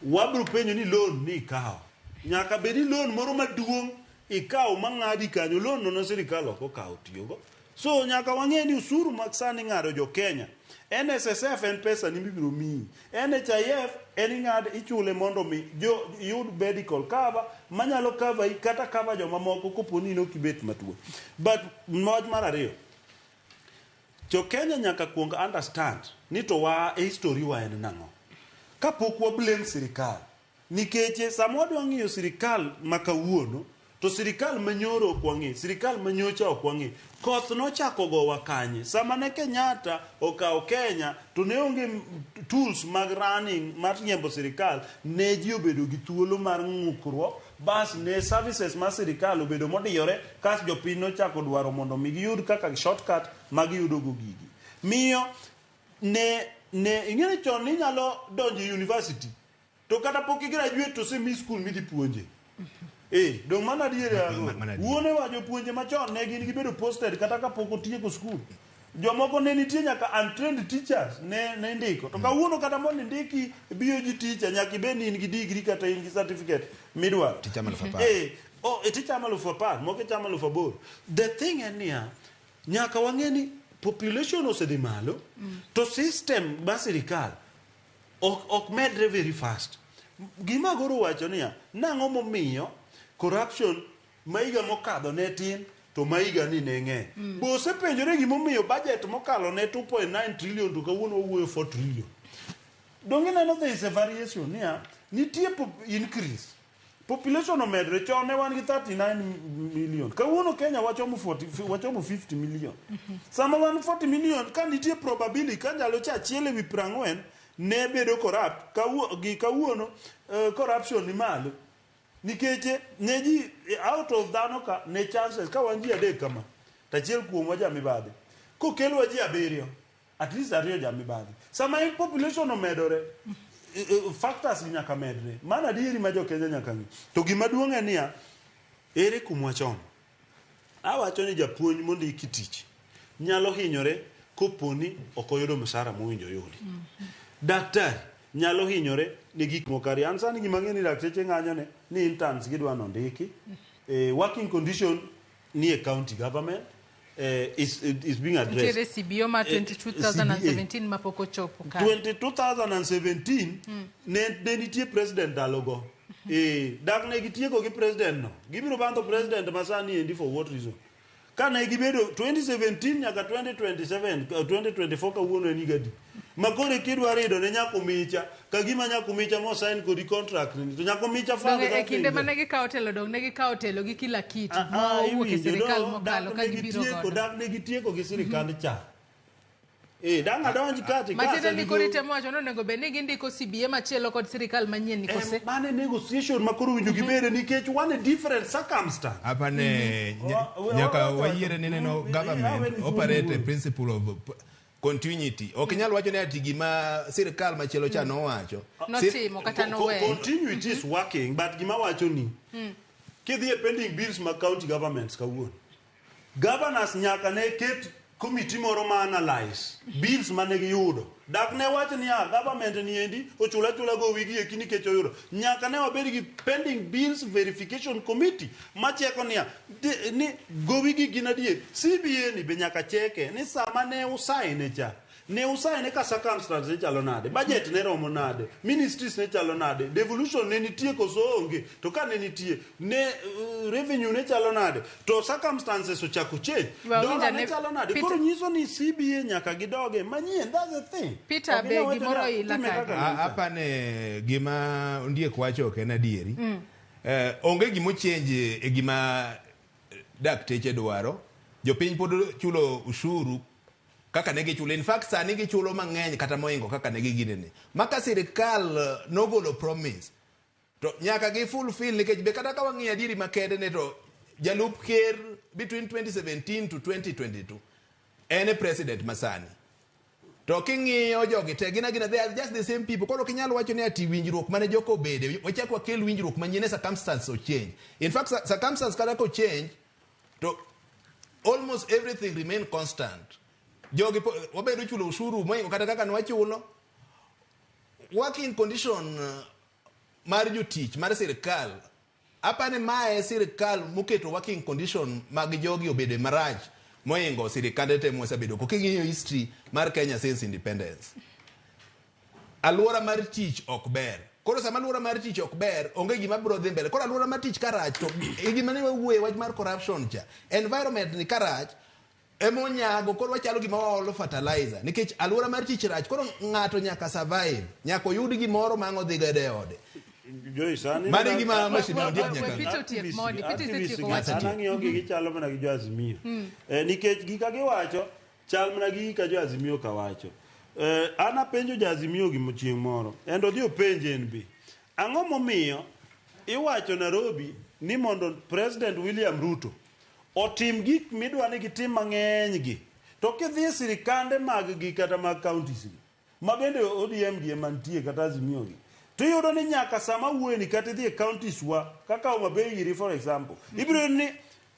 Wabro penjo ni loan ni ikawo. Nyaka bed ni loan moro maduong' ikawo mang'adi kanyo, loan no ne sirikal ok okawo tiyogo. So nyaka wang'e ni osuru mag sani ng'ado jo Kenya. NSSF en pesa ni mibiro miyi. NHIF en ing'ad ichule mondo mi jo yud medical cover manyalo cover i kata cover jomamoko kopo ni in ok ibet matuo. But wach mar ariyo, jo Kenya nyaka kuong understand ni to wa e history wa en nang'o. Kapok wa blame sirikal, nikech sama wadwa ng'iyo sirikal ma kawuono, to sirikal manyoro ok wang'i, sirikal manyocha ok wang'i. Koth nochako gowa kanye? Sama ne Kenyatta okawo Kenya, to ne onge tools mag running mar riembo sirikal, ne ji obedo gi thuolo mar ng'ukruok, bas ne services mar sirikal obedo modiyore, kas jopiny nochako dwaro mondo mi giyud kaka shortcut ma giyudo go gigi. Miyo ne ing'e ni chon ninyalo donjo e university, to kata pok i graduate to osemiyi school midhi puonje. Dong' mano adier yago. Mano adier. Wuone wa jopuonje machon ne gin gibedo posted kata kapok otieko school. Jomoko ne nitie nyaka untrained teachers ne ndiko. To kawuono kata mondo indiki BOG teacher nyaka ibed ni in gi degree kata in gi certificate midwaro. Tichamo alufu apar. Tichamo alufu apar, moko ichamo alufu aboro. The thing en niya, nyaka wang'e ni population osedhi malo, to system mar sirikal ok medre very fast. Gima Agoro wacho niya, nang'o momiyo corruption ma higa mokadho ne tin to ma higa ni ne ng'eny. Bo osepenjore gimomiyo budget mokalo ne 2.9 trillion to kawuono wawuoyo 4 trillion. Donge ineno there is a variation niya, nitie increase. Population omedre, chon ne wan gi 39 million. Kawuono Kenya wachomo 40, wachomo 50 million. Sama wan 40 million, ka nitie probability ka ndalo cha achiel ewi 40 ne bedo corrupt, gi kawuono corruption ni malo. Nikech ne ji out of dhano ka ne chances ka wan ji adek kama, to achiel kuomwa ja mibadhi. Kokelwa ji abiriyo, at least ariyo ja mibadhi. Sama in population omedore, factors gi nyaka medre. Mano adieri ma jo Kenya nyaka ng'e. To gima duong' en niya, Ere kuma wachomo? Awacho ni japuonj mondiki tich nyalo hinyore koponi ok oyudo msara mowinjo oyudi. Daktari nyalo hinyore ne gik moko ariyo. An sani gima ang'eyo ni dakteche ng'anyo ne ni interns gidwa nondiki. Working condition ni e county government is being addressed. Nitiere CBO ma 22,017 mapok ochopo kare. 22,017 ne nitie president ndalogo. Dak ne gitieko gi president no. Gibiro bandho president masani endi for what reason? Ka ne gibedo 2017 nyaka 2027, 2024 kawuono en higa adi? Ma koro kidwa rido ne Nyakumicha, ka gima Nyakumicha mo sign kodi contract ni, to Nyakumicha fund Donge e that kinde thing. mane gikawo telo dong ne gikawo telo gi kila kitu ma owuok e Iwinjo, sirikal no, mokalo dak ka ne gibiro gitieko, godo. dak ne gitieko gi sirikand cha. Dang' adonj kati ka Matiende ni asegi koro go- itemo wacho ni onego bed ni gindiko CBA machielo kod sirikal manyien ni kose? Mano e negotiation ma koro owinjo gibede nikech wan e different circumstance. Apane nyaka wayiere ni neno government operate a principle of continuity. Ok inyal wacho ni ati gima sirikal machielo cha nowacho. Notimo kata noweyo. Continuity is working, but gima wacho ni kidhi e pending bills mag county governments kawuono, governors nyaka ne ket committee moro ma analyze bills mane giyudo. Dak ne wach niya government ni endi ochula achula gowi gi eki nikech oyudo. Nyaka ne wabed gi pending bills verification committee macheko niya ni gowi gi gin adier. CBA ni be nyaka cheke ni sama ne usaine cha, ne usaine ka circumstances ne chalo nade, budget ne romo nade, ministries ne chalo nade, devolution ne nitie koso onge, to ka ne nitie ne revenue ne chalo nade, to circumstances ochako change, Well, dollar winja ne ne- chalo nade. Peter- Koro nyiso ni CBA nyaka gidoge manyien, that's the thing. Peter, Ok be inyal wacho gimoro ni ila time kae? kaka ne Apane gima Ondiek wacho ok en adieri. Onge gima ochange e gima dakteche dwaro. Jopiny pod chulo ushuru kaka ne gichulo. In fact, sani gichulo mang'eny kata moingo kaka ne giginene. Ma ka sirikal nogolo promise, to nyaka gi fulfill nikech be kata ka wang'iyo adieri makende ne to jalup ker between 2017 to 2022 en e president masani. To king'iyo jogi te gin agina, they are just the same people. Koro ok inyal wacho ni ati winjruok mane joko obede, wachak wakel winjruok manyien e circumstance o change. In fact, circumstance kata ko change, to almost everything remain constant. Jogi wabedo chulo ushuru moingo kata kaka nwachulo. Working condition mar jotich mar sirikal, apani mae sirikal moketo working condition mag jogi obedo marach moingo sirikande te mwasebedo go. King'iyo history mar Kenya since independence, aluora mar tich ok ber. Koro sama aluora mar tich ok ber, onge gima biro dhi mbele. Koro aluora mar tich karach to e gima ne wawuoye wach mar corruption cha, environment ni karach emonyago, koro wachalo gima waolo fertilizer nikech aluora mar tich rach. Koro ng'ato nyaka survive, nyaka oyud gimoro ma ang' odhi godo e ode. Joyce, sani Mano e gima mheshimiwa Ondiek nyaka Peter otiek mondi, Peter Activist osetieko gi- wacho. an ang'iyo gi gichalo mana gi jo Azimio. Nikech gika giwacho chal mana gi gika jo Azimio kawacho. An apenjo jo Azimio gimo chieng' moro, endo odhi openje en be. Ang'o momiyo iwacho Nairobi ni mondo President William Ruto otim gik midwa ni gitim mang'eny gi, to kidhi e sirikande mag gi kata mag counties gi, ma bende ODM gi ema nitie kata Azimio gi, to iyudo ni nyaka sama wuoye ni kata idhi e counties wa kaka Homa Bay iri for example, ibiro yudo ni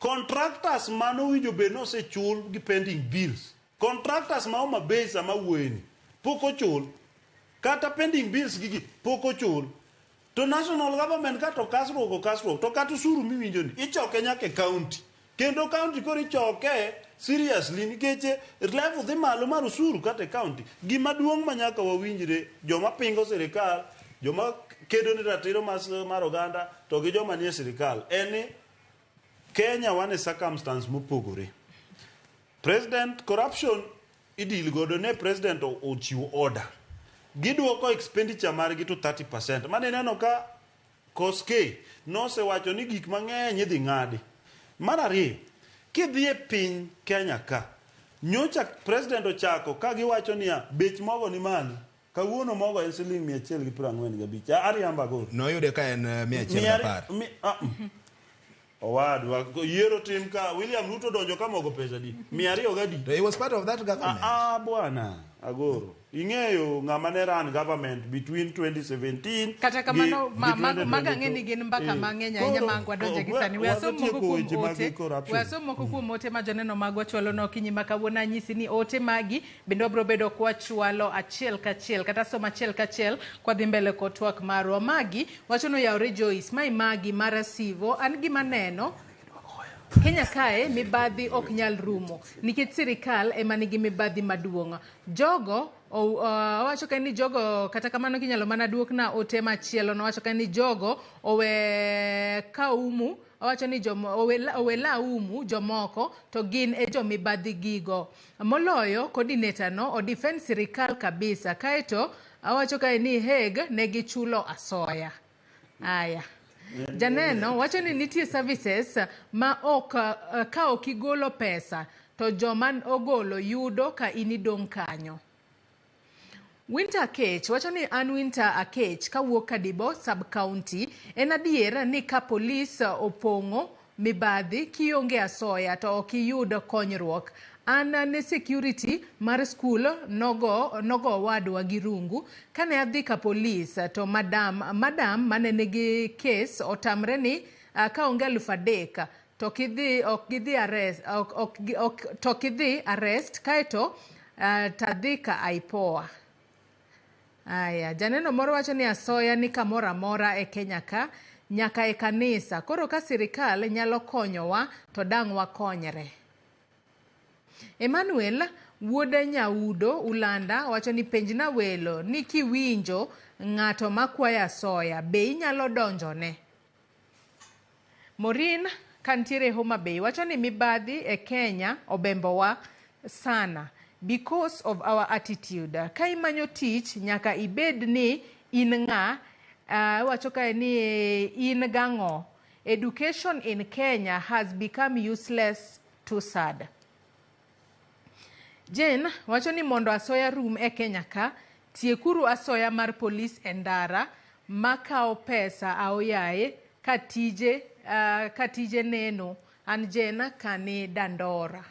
contractors mano winjo bed ni osechul gi pending bills. Contractors ma Homa Bay sama wuoye ni pok ochul, kata pending bills gigi pok ochul. To national government ka to kasruok okasruok, to kata osuru miwinjo ni ichoke nyaka e county, kendo county koro ichoke seriously nikech level dhi malo mar osuru kata e county. Gima duong' ma nyaka wawinjre, joma pingo sirikal, joma kedo ne ratiro mar oganda to gi joma nie sirikal, en ni Kenya wan e circumstance mopogore. President corruption idil godo ne president ochiwo order. Giduoko expenditure margi to 30%. Mane ineno ka Koskei nosewacho ni gik mang'eny idhi ng'adi. Mar ariyo, kidhi e piny Kenya ka, nyocha president ochako ka giwacho niya, bech mogo ni malo. Kawuono mogo en siling 145. Ariambo agoro. Noyude ka en 110. Owadwa, yiero tim ka William Ruto donjo ka mogo pesa di? 200 gadi. He was part of that government. Ah, bwana. Agoro. Ing'eyo ng'ama ne run government between 2017 Kata gi kamano, gi mago ang'e ni 2022. gin mbaka mang'eny ahinya Koro, ma ang' wadonje gi sani. We asom moko wasetieko kuom weche mag ote. corruption. We asom moko kuom ote ma joneno magwa chwalo no okinyi ma kawuono. Anyisi ni ote magi bende wabiro bedo kwachwalo achiel kachiel kata somo achiel kachiel kwadhi mbele kod twak marwa. Magi wacho ni oyawore Joyce, mae magi mar Asivo. An gima neno Kenya kae mibadhi ok nyal rumo nikech sirikal ema nigi mibadhi maduong'. Jogo owacho ka ni jogo kata kamano kinyalo mana duokna ote machielo nowacho ka ni jogo owe kaumu owacho ni jomo, owe laumu jomoko to gin e jomibadhi gigo. Moloyo coordinator no o defend sirikal kabisa kaeto awacho kae ni Hague ne gichulo asoya. Aya. Janeno wacho ni nitie services ma ok ka ok igolo pesa to joma ogolo yudo ka in idong' kanyo. Winter Akech wacho ni an Winter Akech kawuok Kadibo sub county. En adier ni ka polis opong'o mibadhi kionge asoya to ok iyud konyruok. An ne security mar skul nogo owadwa gi rungu. Kane adhi ka polis to madam mane nigi kes otamre ni kaonge 3,000 to kidhi ok gidhi arrest ok to kidhi arrest kaeto tadhi ka IPOA. Aya, janeno moro wacho ni asoya ni kamoro amora e Kenya ka nyaka e kanisa. Koro ka sirikal nyalo konyowa to dang' wakonyre. Emmanuel wuod Nyaudo Ulanda wacho ni penjna welo ni kiwinjo ng'ato makwayo asoya be inyalo donjone. Maureen kantiere Homa Bay wacho ni mibadhi e Kenya obembowa sana because of our attitude. Ka imanyo tich nyaka ibed ni in ng'a, wacho kae ni in gang'o. Education in Kenya has become useless to sad. Jane wacho ni mondo asoya rum e Kenya ka, tiekuru asoya mar polis e ndara makawo pesa aoyaye ka tije neno. An Jane kani Dandora.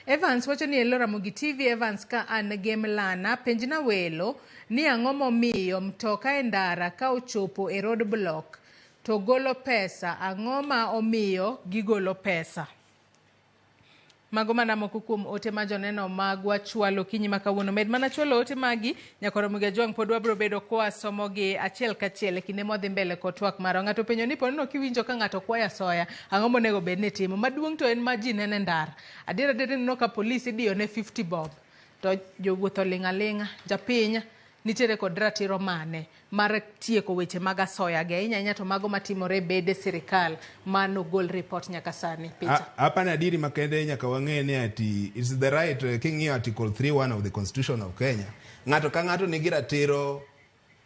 Evans wacho ni Hello Ramogi TV. Evans ka an Gemlana, penjna welo ni ang'o momiyo mtoka e ndara ka ochopo e road block to golo pesa, ang'o ma omiyo gigolo pesa? Mago mana moko kuom ote ma joneno magwa chwalo okinyi ma kawuono. Med mana chwalo ote magi, nyaka Ramogi Ajwang' pod wabiro bedo kwa somogi achiel kachiel e kinde mwadhi mbele kod twak marwa. Ng'ato penjo ni ponono kiwinjo ka ng'ato kwayo asoya, ang'o monego bed ni timo? Maduong' to en ma ji neno e ndara. Adier adier ineno ka polis idiyo ne 50 bob to jowuoth oling' aling'a. Japiny nitiere kod ratiro mane mar tieko weche mag asoya gi ahinya ahinya to mago matimore e bede sirikal manogol report nyaka sani. Peter. Hapa ni adieri makende nyaka wang'e ni ati it's the right king'iyo article 3(1 of the Constitution of Kenya, ng'ato ka ng'ato nigi ratiro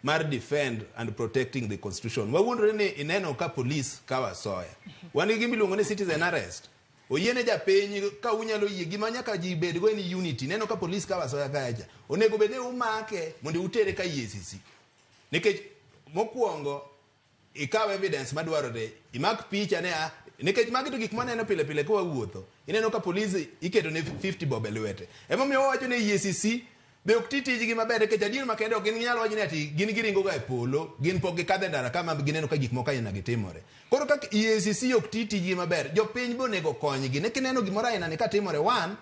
mar defend and protecting the Constitution. Wawuondore ni ineno ka police kawo asoya. Wan gi gima iluongo ni citizen arrest. Oyiene japiny ka unyalo yie gima nyaka ji bedgo en unity. Neno ka police kawo asoya kacha. Onego bed ni umake mondo utere ka EACC. Nikech mokwongo ikaw evidence madwarore, imak picha ne a nikech magi to gik maneno pile pile ka wawuotho. Ineno ka police iketo ne 50 bob e lwete. Emomiyo wawacho ni EACC be ok ti tijgi maber nikech adier makende ok ginyal wacho ni ati gin giringo ga e polo, gin pok gikadho e ndara kama gineno ka gik moko aina gi timore. Koro kaka EACC ok ti tijgi maber, jopiny be onego konygi. Ne kineno gimoro aina ni katimore, one,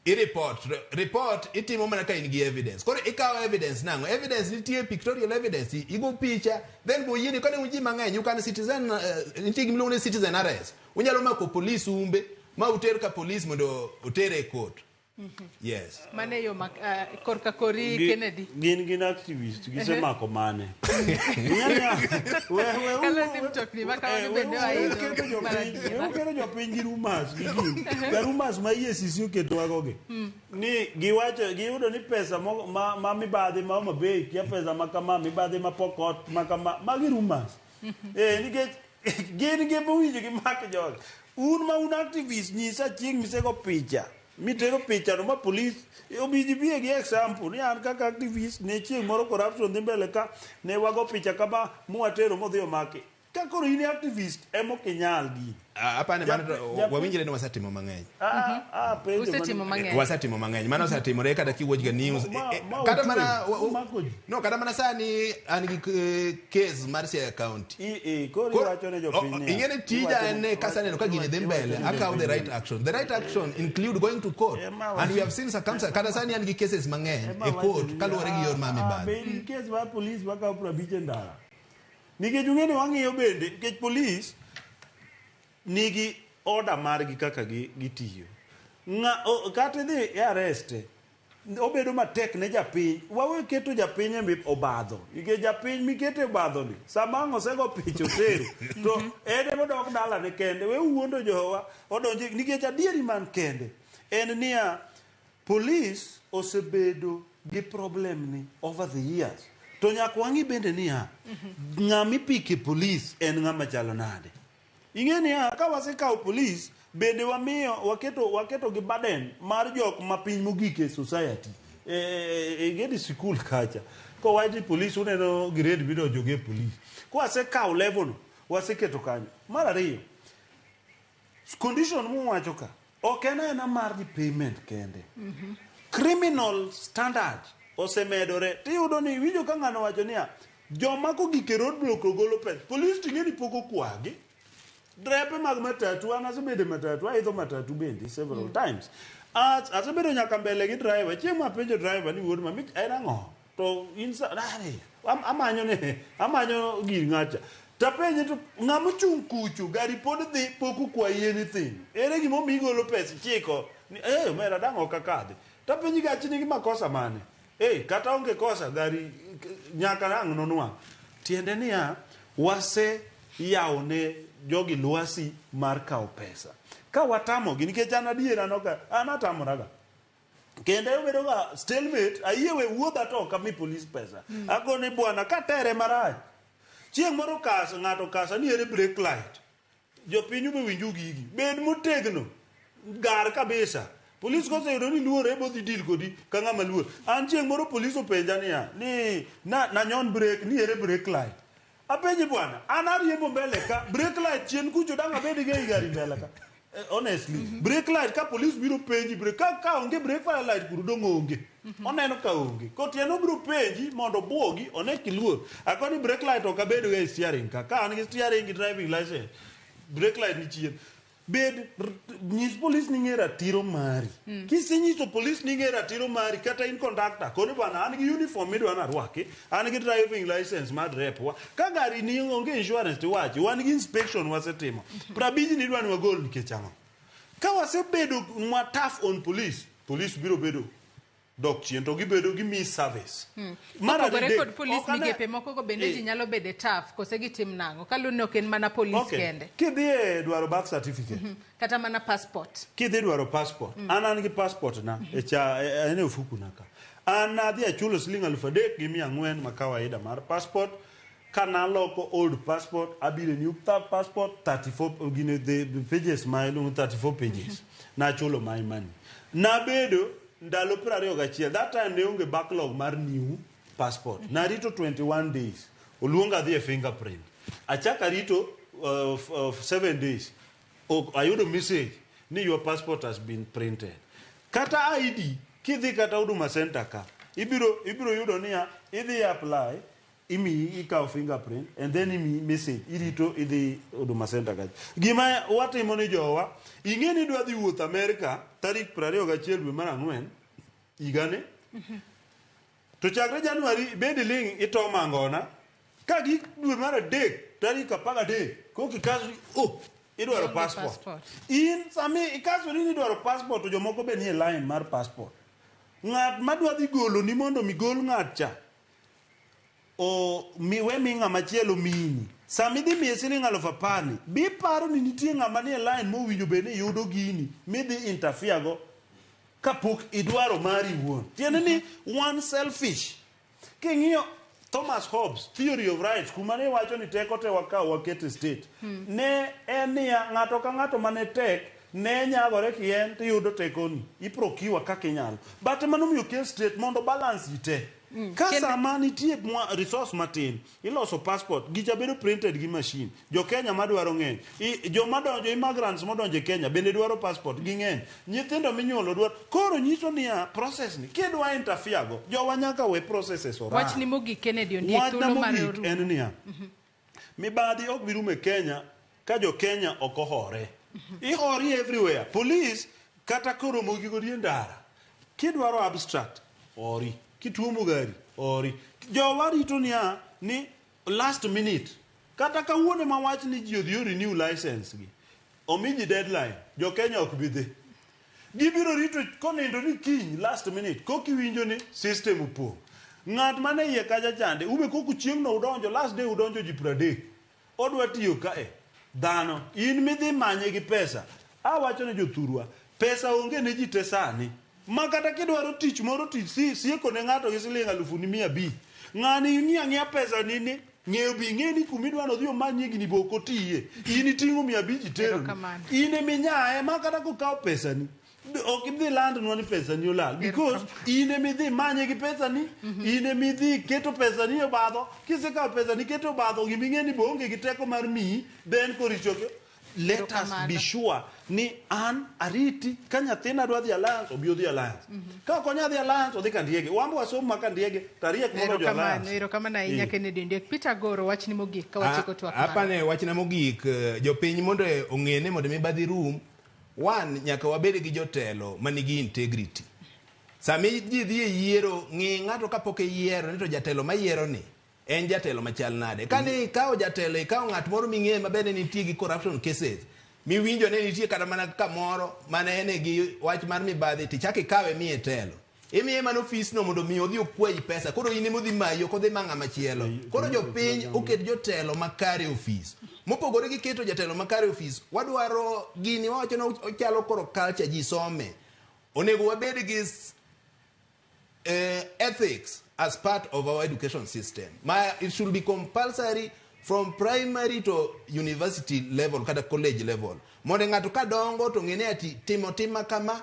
i-report. Report itimo mana ka in gi evidence. Koro ikawo evidence nang'o? Evidence nitie pictorial evidence, igo picha, then bo yieni kane un ji mang'eny, you can citizen, nitie gima iluongo ni citizen arrest. Unyalo mako police umbe, ma uter ka police mondo otere e court. Yes. Mane yo ma korka kori Kennedy. Gin activist gisemako mane. Kalo ni mtokni ma kamano bende waidho mar adiera. Ukelo jopiny gi rumors gi gini. Ga rumors ma EACC oketowago gi. Ni giwacho giyudo ni pesa ma mibadhi ma Homa Bay kia pesa ma kama mibadhi ma Pokot ma kama magi rumors. Nikech gin gi mowinjo gimak jogi. Un ma un activist nyisa chieng' misego picha. Mitero picha no ma police obiji biye gi example ni an kaka activist ne chieng' moro corruption dhi mbele ka ne wago picha kama mwatero modhi omaki. Ka koro in activist ema ok inyal gini. Apani mano to wawinjre ni wasetimo mang'eny. Usetimo mang'eny. Wasetimo mang'eny. Mano osetimore kata kiwuoch ga news. Kata mana no kata mana sani an gi case mar Siaya County. Koro iwacho ne jopiny niya. Ing'e ni tija en ni kasaneno ka gini dhi mbele, akaw the right action. The right action include going to court. And we have seen circumstances. Kata sani an gi cases mang'eny e court kaluwore gi yor ma mibadhi. Be in case mar police makawo 50 e ndara. Nikech ung'e ni wang'iyo bende nikech police nigi order margi kaka gitiyo. Kata idhi e arrest obedo matek ne japiny. Wawe keto japiny e obadho. Nikech japiny mikete obadho ni sama ang' osego picha otero to en ema odok dalane kende. We wuondo jowa odonje nikech adieri man kende en niya police osebedo gi problem ni over the years. To nyaka wang'i bende niya ng'ama ipike police en ng'ama chalo nade. Ing'e niya ka wasekawo police bende wamiyo waketo gi burden mar jok ma piny mogik e society. Ing'e sikul kacha kowach ni police uneno grade midonjo go e police. Kwasekawo level no waseketo kanyo. Mar ariyo, condition muwacho ka ok en aena mar ni payment kende. Criminal standard osemedore. Tiyudo ni iwinjo ka ng'ano wacho niya joma kogik e roadblock ogolo pesa. Police ting'e ni pok okwagi. Drepe mag matatu, an asebedo e matatu, aidho matatu bende several times. Asebedo nyaka mbele gi driver. Chieng' mapenjo driver ni wuod mami en ang'o? To in sa, amanyo gir ng'acha. Tapenje to ng'ama ochung' kucho, gari pod dhi pok okwayi anything. Ere gimomiyo igolo pesa ichiko? Ni omera dang' ok akadhi. Tapenji gachi nigi makosa mane? Kata onge kosa gari nyaka ang' nonwang'. Tiende niya, wase yawo ne jogi lwasi mar kawo pesa. Ka watamogi, nikech an adiera an atamoraga. Kendo obedo ga stalemate, ayie we wuodha to ok ami police pesa. Agone bwana katere marach. Chieng' moro kasa, ng'ato kasa ni ere brake light. Jopiny be winju gigi. Bed motegno. Gar kabisa. Police koseyudo ni luor ebo dhi deal kodi ka ng'ama luor. An chieng' moro police openja niya, ni nanyon brake, ni ere brake light. Apenji bwana, an ariembo mbele ka, brake light chien kucho dang' abed gi ei gari mbele ka. Honestly, brake light ka police biro penji brake ka onge brake fire light kuro dong' onge. Oneno ka onge. Kotieno biro penji mondo obuogi one kiluor. Akoni brake light ok abed go e steering ka. Ka an gi steering gi driving license, brake light ni chien. Bed nyis police ni ng'e ratiro mari. Kisenyiso police ni ng'e ratiro mari kata in conductor, koni bwana an gi uniform midwa narwaki, an gi driving license mar rep wa. Ka gari ni onge insurance tiwachi, wan gi inspection wasetimo. 50 ni idwa ni wagol nikech ang'o? Ka wasebedo mwa tough on police, police biro bedo dok chien to gibedo gi miss service. Mar Kopogore adek, kod police migepe moko go bende ji nyalo bede tough kose gitim nang'o? Kaluwore ni ok en mana police kende. Kidhi e dwaro birth certificate. Kata mana passport. Kidhi dwaro passport. An gi passport na e cha en e ofuku na ka. An adhi achulo siling 3,400 ma kawaida mar passport. Kanaloko old passport, abiro new passport 34 gine the pages ma iluongo 34 pages. Nachulo my money. Nabedo ndalo 21. That time ne onge backlog mar new passport. Narito 21 days. Oluonga adhi e fingerprint. Achako arito 7 days. Ayudo message ni your passport has been printed. Kata ID, kidhi kata Huduma Center ka, ibiro yudo niya, idhi apply, imiyi ikawo fingerprint and then imiyi message, irito idhi Huduma Center kacha. Gima watimo ni jowa, ing'e ni idwa dhi wuoth Amerika tarik 21 dwe mar 4 higani. To chakre January bed iling' ito mangona, ka gik dwe mar 3 tarik 13 koka ikasri, idwaro passport. In sami ikasori ni idwaro passport to jomoko be nie line mar passport. Ng'at madwa dhi golo ni mondo migol ng'at cha we mi ng'ama chielo mini. Sami dhi miye siling 10,000 ni, bi paro ni nitie ng'ama nie line mowinjo bed ni yudo gini midhi interfere go kapok idwaro mari wuon. Tiende ni one selfish. King'iyo Thomas Hobbes, Theory of Rights, kuma ne wacho ni teko te wakaw waket e state. Ne en niya ng'ato ka ng'ato mane tek Ne nyagore kien tiyudo tekoni. Iprokiwa kaka inyalo. But mano miyo kel state mondo balance ji te. Ka sama nitie resource matin, iloso passport, gicha bedo printed gi machine. Jo Kenya madwaro ng'eny. Joma donjo, immigrants modonjo e Kenya bende dwaro passport, ging'eny. Nyithindo minyuolo dwaro. Koro nyiso niya, process ni, kidwa interfere go, jowa nyaka we processes oran. Wachni mogik Kennedy Ondiek, Wachna thuolo mare mogik orumo. en niya, mibadhi ok bi rumo e Kenya ka jo Kenya ok ohore. Ihori everywhere. Police kata koromo gi godi e ndara. Kidwaro abstract, ori. Kituomo gari, ori. Jowa rito niya ni last minute. Kata kawuono ma wach ni ji odhi o renew license gi. Omi ji deadline. Jo Kenya ok bi dhi. Gibiro rito konindo ni kiny last minute kokiwinjo ni system opong'. Ng'at mane iye kacha chande, ube koku chieng' no udonjo, last day udonjo ji 30. Odwa tiyo kae. Dhano, in midhi manye gi pesa. Awacho ne jothurwa, pesa onge ne ji te sani. Ma kata kidwaro tich moro tich sieko ne ng'ato gi siling 500,000. Ng'ani ing'iyo ang'iya pesa ni ni ng'eyo bi ing'e ni kumidwa nodhi omanyie gini be ok otiye. In iting'o 500 itero. Erokamano. In eminyaye ma kata kokawo pesa ni ok idhi landnwa ni pesa ni olal because in emidhi manye gi pesa ni in emidhi keto pesa ni e obadho kisekawo pesa ni keto obadho giming'e ni be onge gi teko mar miyi then koro ichoke. Let us be sure ni an ariti ka nyathina dwa dhi Alliance obi odhi Alliance. Ka ok onya dhi Alliance odhi Kandiege. Wan be wasom ma Kandiege to ariek moloyo jo Erokamano, Alliance. erokamano ahinya Kennedy Ondiek. Peter Goro, wachni mogik ka watieko twak marwa. Apane wachna mogik, jopiny mondo ong'e ni mondo mibadhi rum, one, nyaka wabed gi jotelo manigi integrity. Sami ji dhi e yiero, ng'i ng'ato kapok iyiero ni to jatelo mayiero ni en jatelo machal nade. Kane ikawo jatelo, ikawo ng'at moro ming'eyo maber ni nitie gi corruption cases, miwinjo ni nitie kata mana kamoro mane en gi wach mar mibadhi, tichak ikawe miye telo. Imiye mana ofis no mondo mi odhi okwayi pesa. Koro in ema odhi mayi, ok odhi ma ng'ama chielo. Koro jopiny oket jotelo makare e ofis. Mopogore gi keto jatelo makare e ofis, wadwaro gini wawacho ni ochalo koro culture ji some. Onego wabed gi ethics as part of our education system. It should be compulsory from primary to university level, kata college level. Mondo ng'ato ka dongo to ng'e ni ati timo tima kama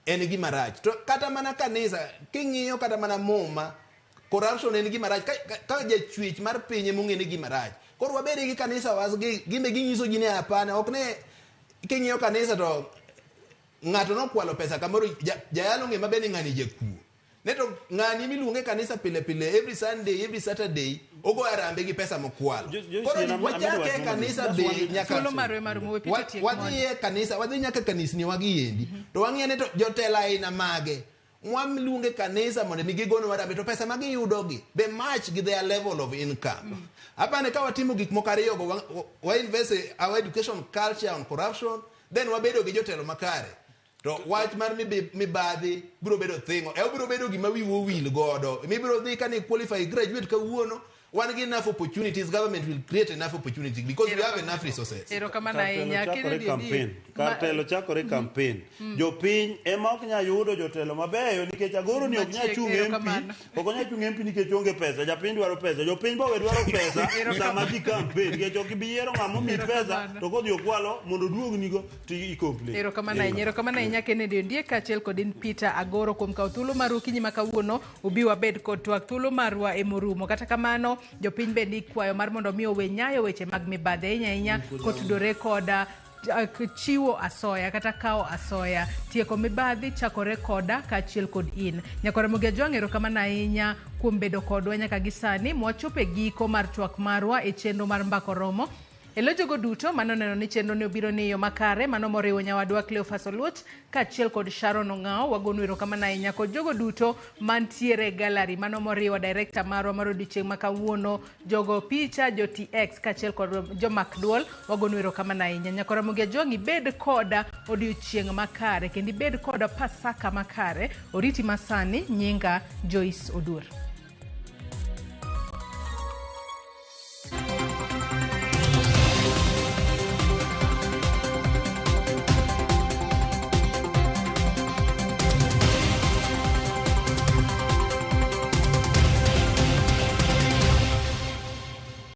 en gima rach. To kata mana kanisa, king'iyo kata mana muma, corruption en gima rach. Ka jachwech mar piny ema ong'e ni gima rach. Koro wabed gi kanisa was gi, gimbe ginyiso ji ni hapana, ok ne king'iyo kanisa to ng'ato nokwalo pesa kamoro, jayalo ng'e maber ni ng'ani jakuo. Ne to ng'ani miluonge e kanisa pile pile, every Sunday, every Saturday, ogo arambe gi pesa mokwalo. Koro wachake e kanisa be nyaka Thuolo marwe mar rumo, we Peter tiek wadhi mondo. e kanisa, wadhi nyaka kanisni wagi endi. To wang'iyo ni to jotelo aina mage. Mwaluonge kanisa mondo mi gigonwa arambe, to pesa ma giyudogi be match gi their level of income. Apani ka watimo gik moko ariyo go, wa invest our education culture on corruption, then wabedo gi jotelo makare. To wach mar mibadhi biro bedo thingo. E obiro bedo gima wiwa owil godo. Mibiro dhi ka ni qualify graduate kawuono, wan gi enough opportunities, government will create enough opportunities because we have enough resources. Erokamano Kar telo ahinya. chakore Kennedy Ondiek. campaign. Kar telo chakore campaign. Jopiny ema ok nyal yudo jotelo mabeyo nikech agoro ni ok nyal Machiegni, chung' MP. erokamano. Ok onyal chung' MP nikech onge pesa. Japiny dwaro pesa. Jopiny be dwaro pesa sama ji campaign nikech ok ibi yiero ng'ama omiyi pesa to kodhi okwalo mondo oduognigo to i complain. Erokamano ahinya, erokamano ahinya Kennedy Ondiek kaachiel kod in Peter Agoro kuom kawo thuolo maru okinyi ma kawuono ubi wabed kod twak thuolo marwa emorumo. Kata kamano jopiny bende ikwayo mar mondo mi owe nyayo weche mag mibadhi ahinya ahinya kotudore koda chiwo asoya kata kawo asoya. Tieko mibadhi chakore koda kaachiel kod in. Nyakora Ramogi Ajwang', erokamano ahinya kuom bedo kodwa nyaka gi sani mwachopo e giko mar twak marwa e chenro mar Mbaka Oromo. E lo jogo duto mano neno ni chenro ne obiro ni yo makare, mano moriwo nyawadwa Cleophas Oluoch kaachiel kod Sharon Ong'ao, wagonu erokamano ahinya kod jogo duto mantiere e gallery, mano moriwo director marwa mar odiochieng' ma kawuono, jogo picha, jo TX kaachiel kod jomak duol, wagonu erokamano ahinya. Nyakora Ramogi Ajwang', ibed koda odiochieng' makare kendo ibed koda Pasaka makare. Oriti masani, nyinga Joyce Oduor.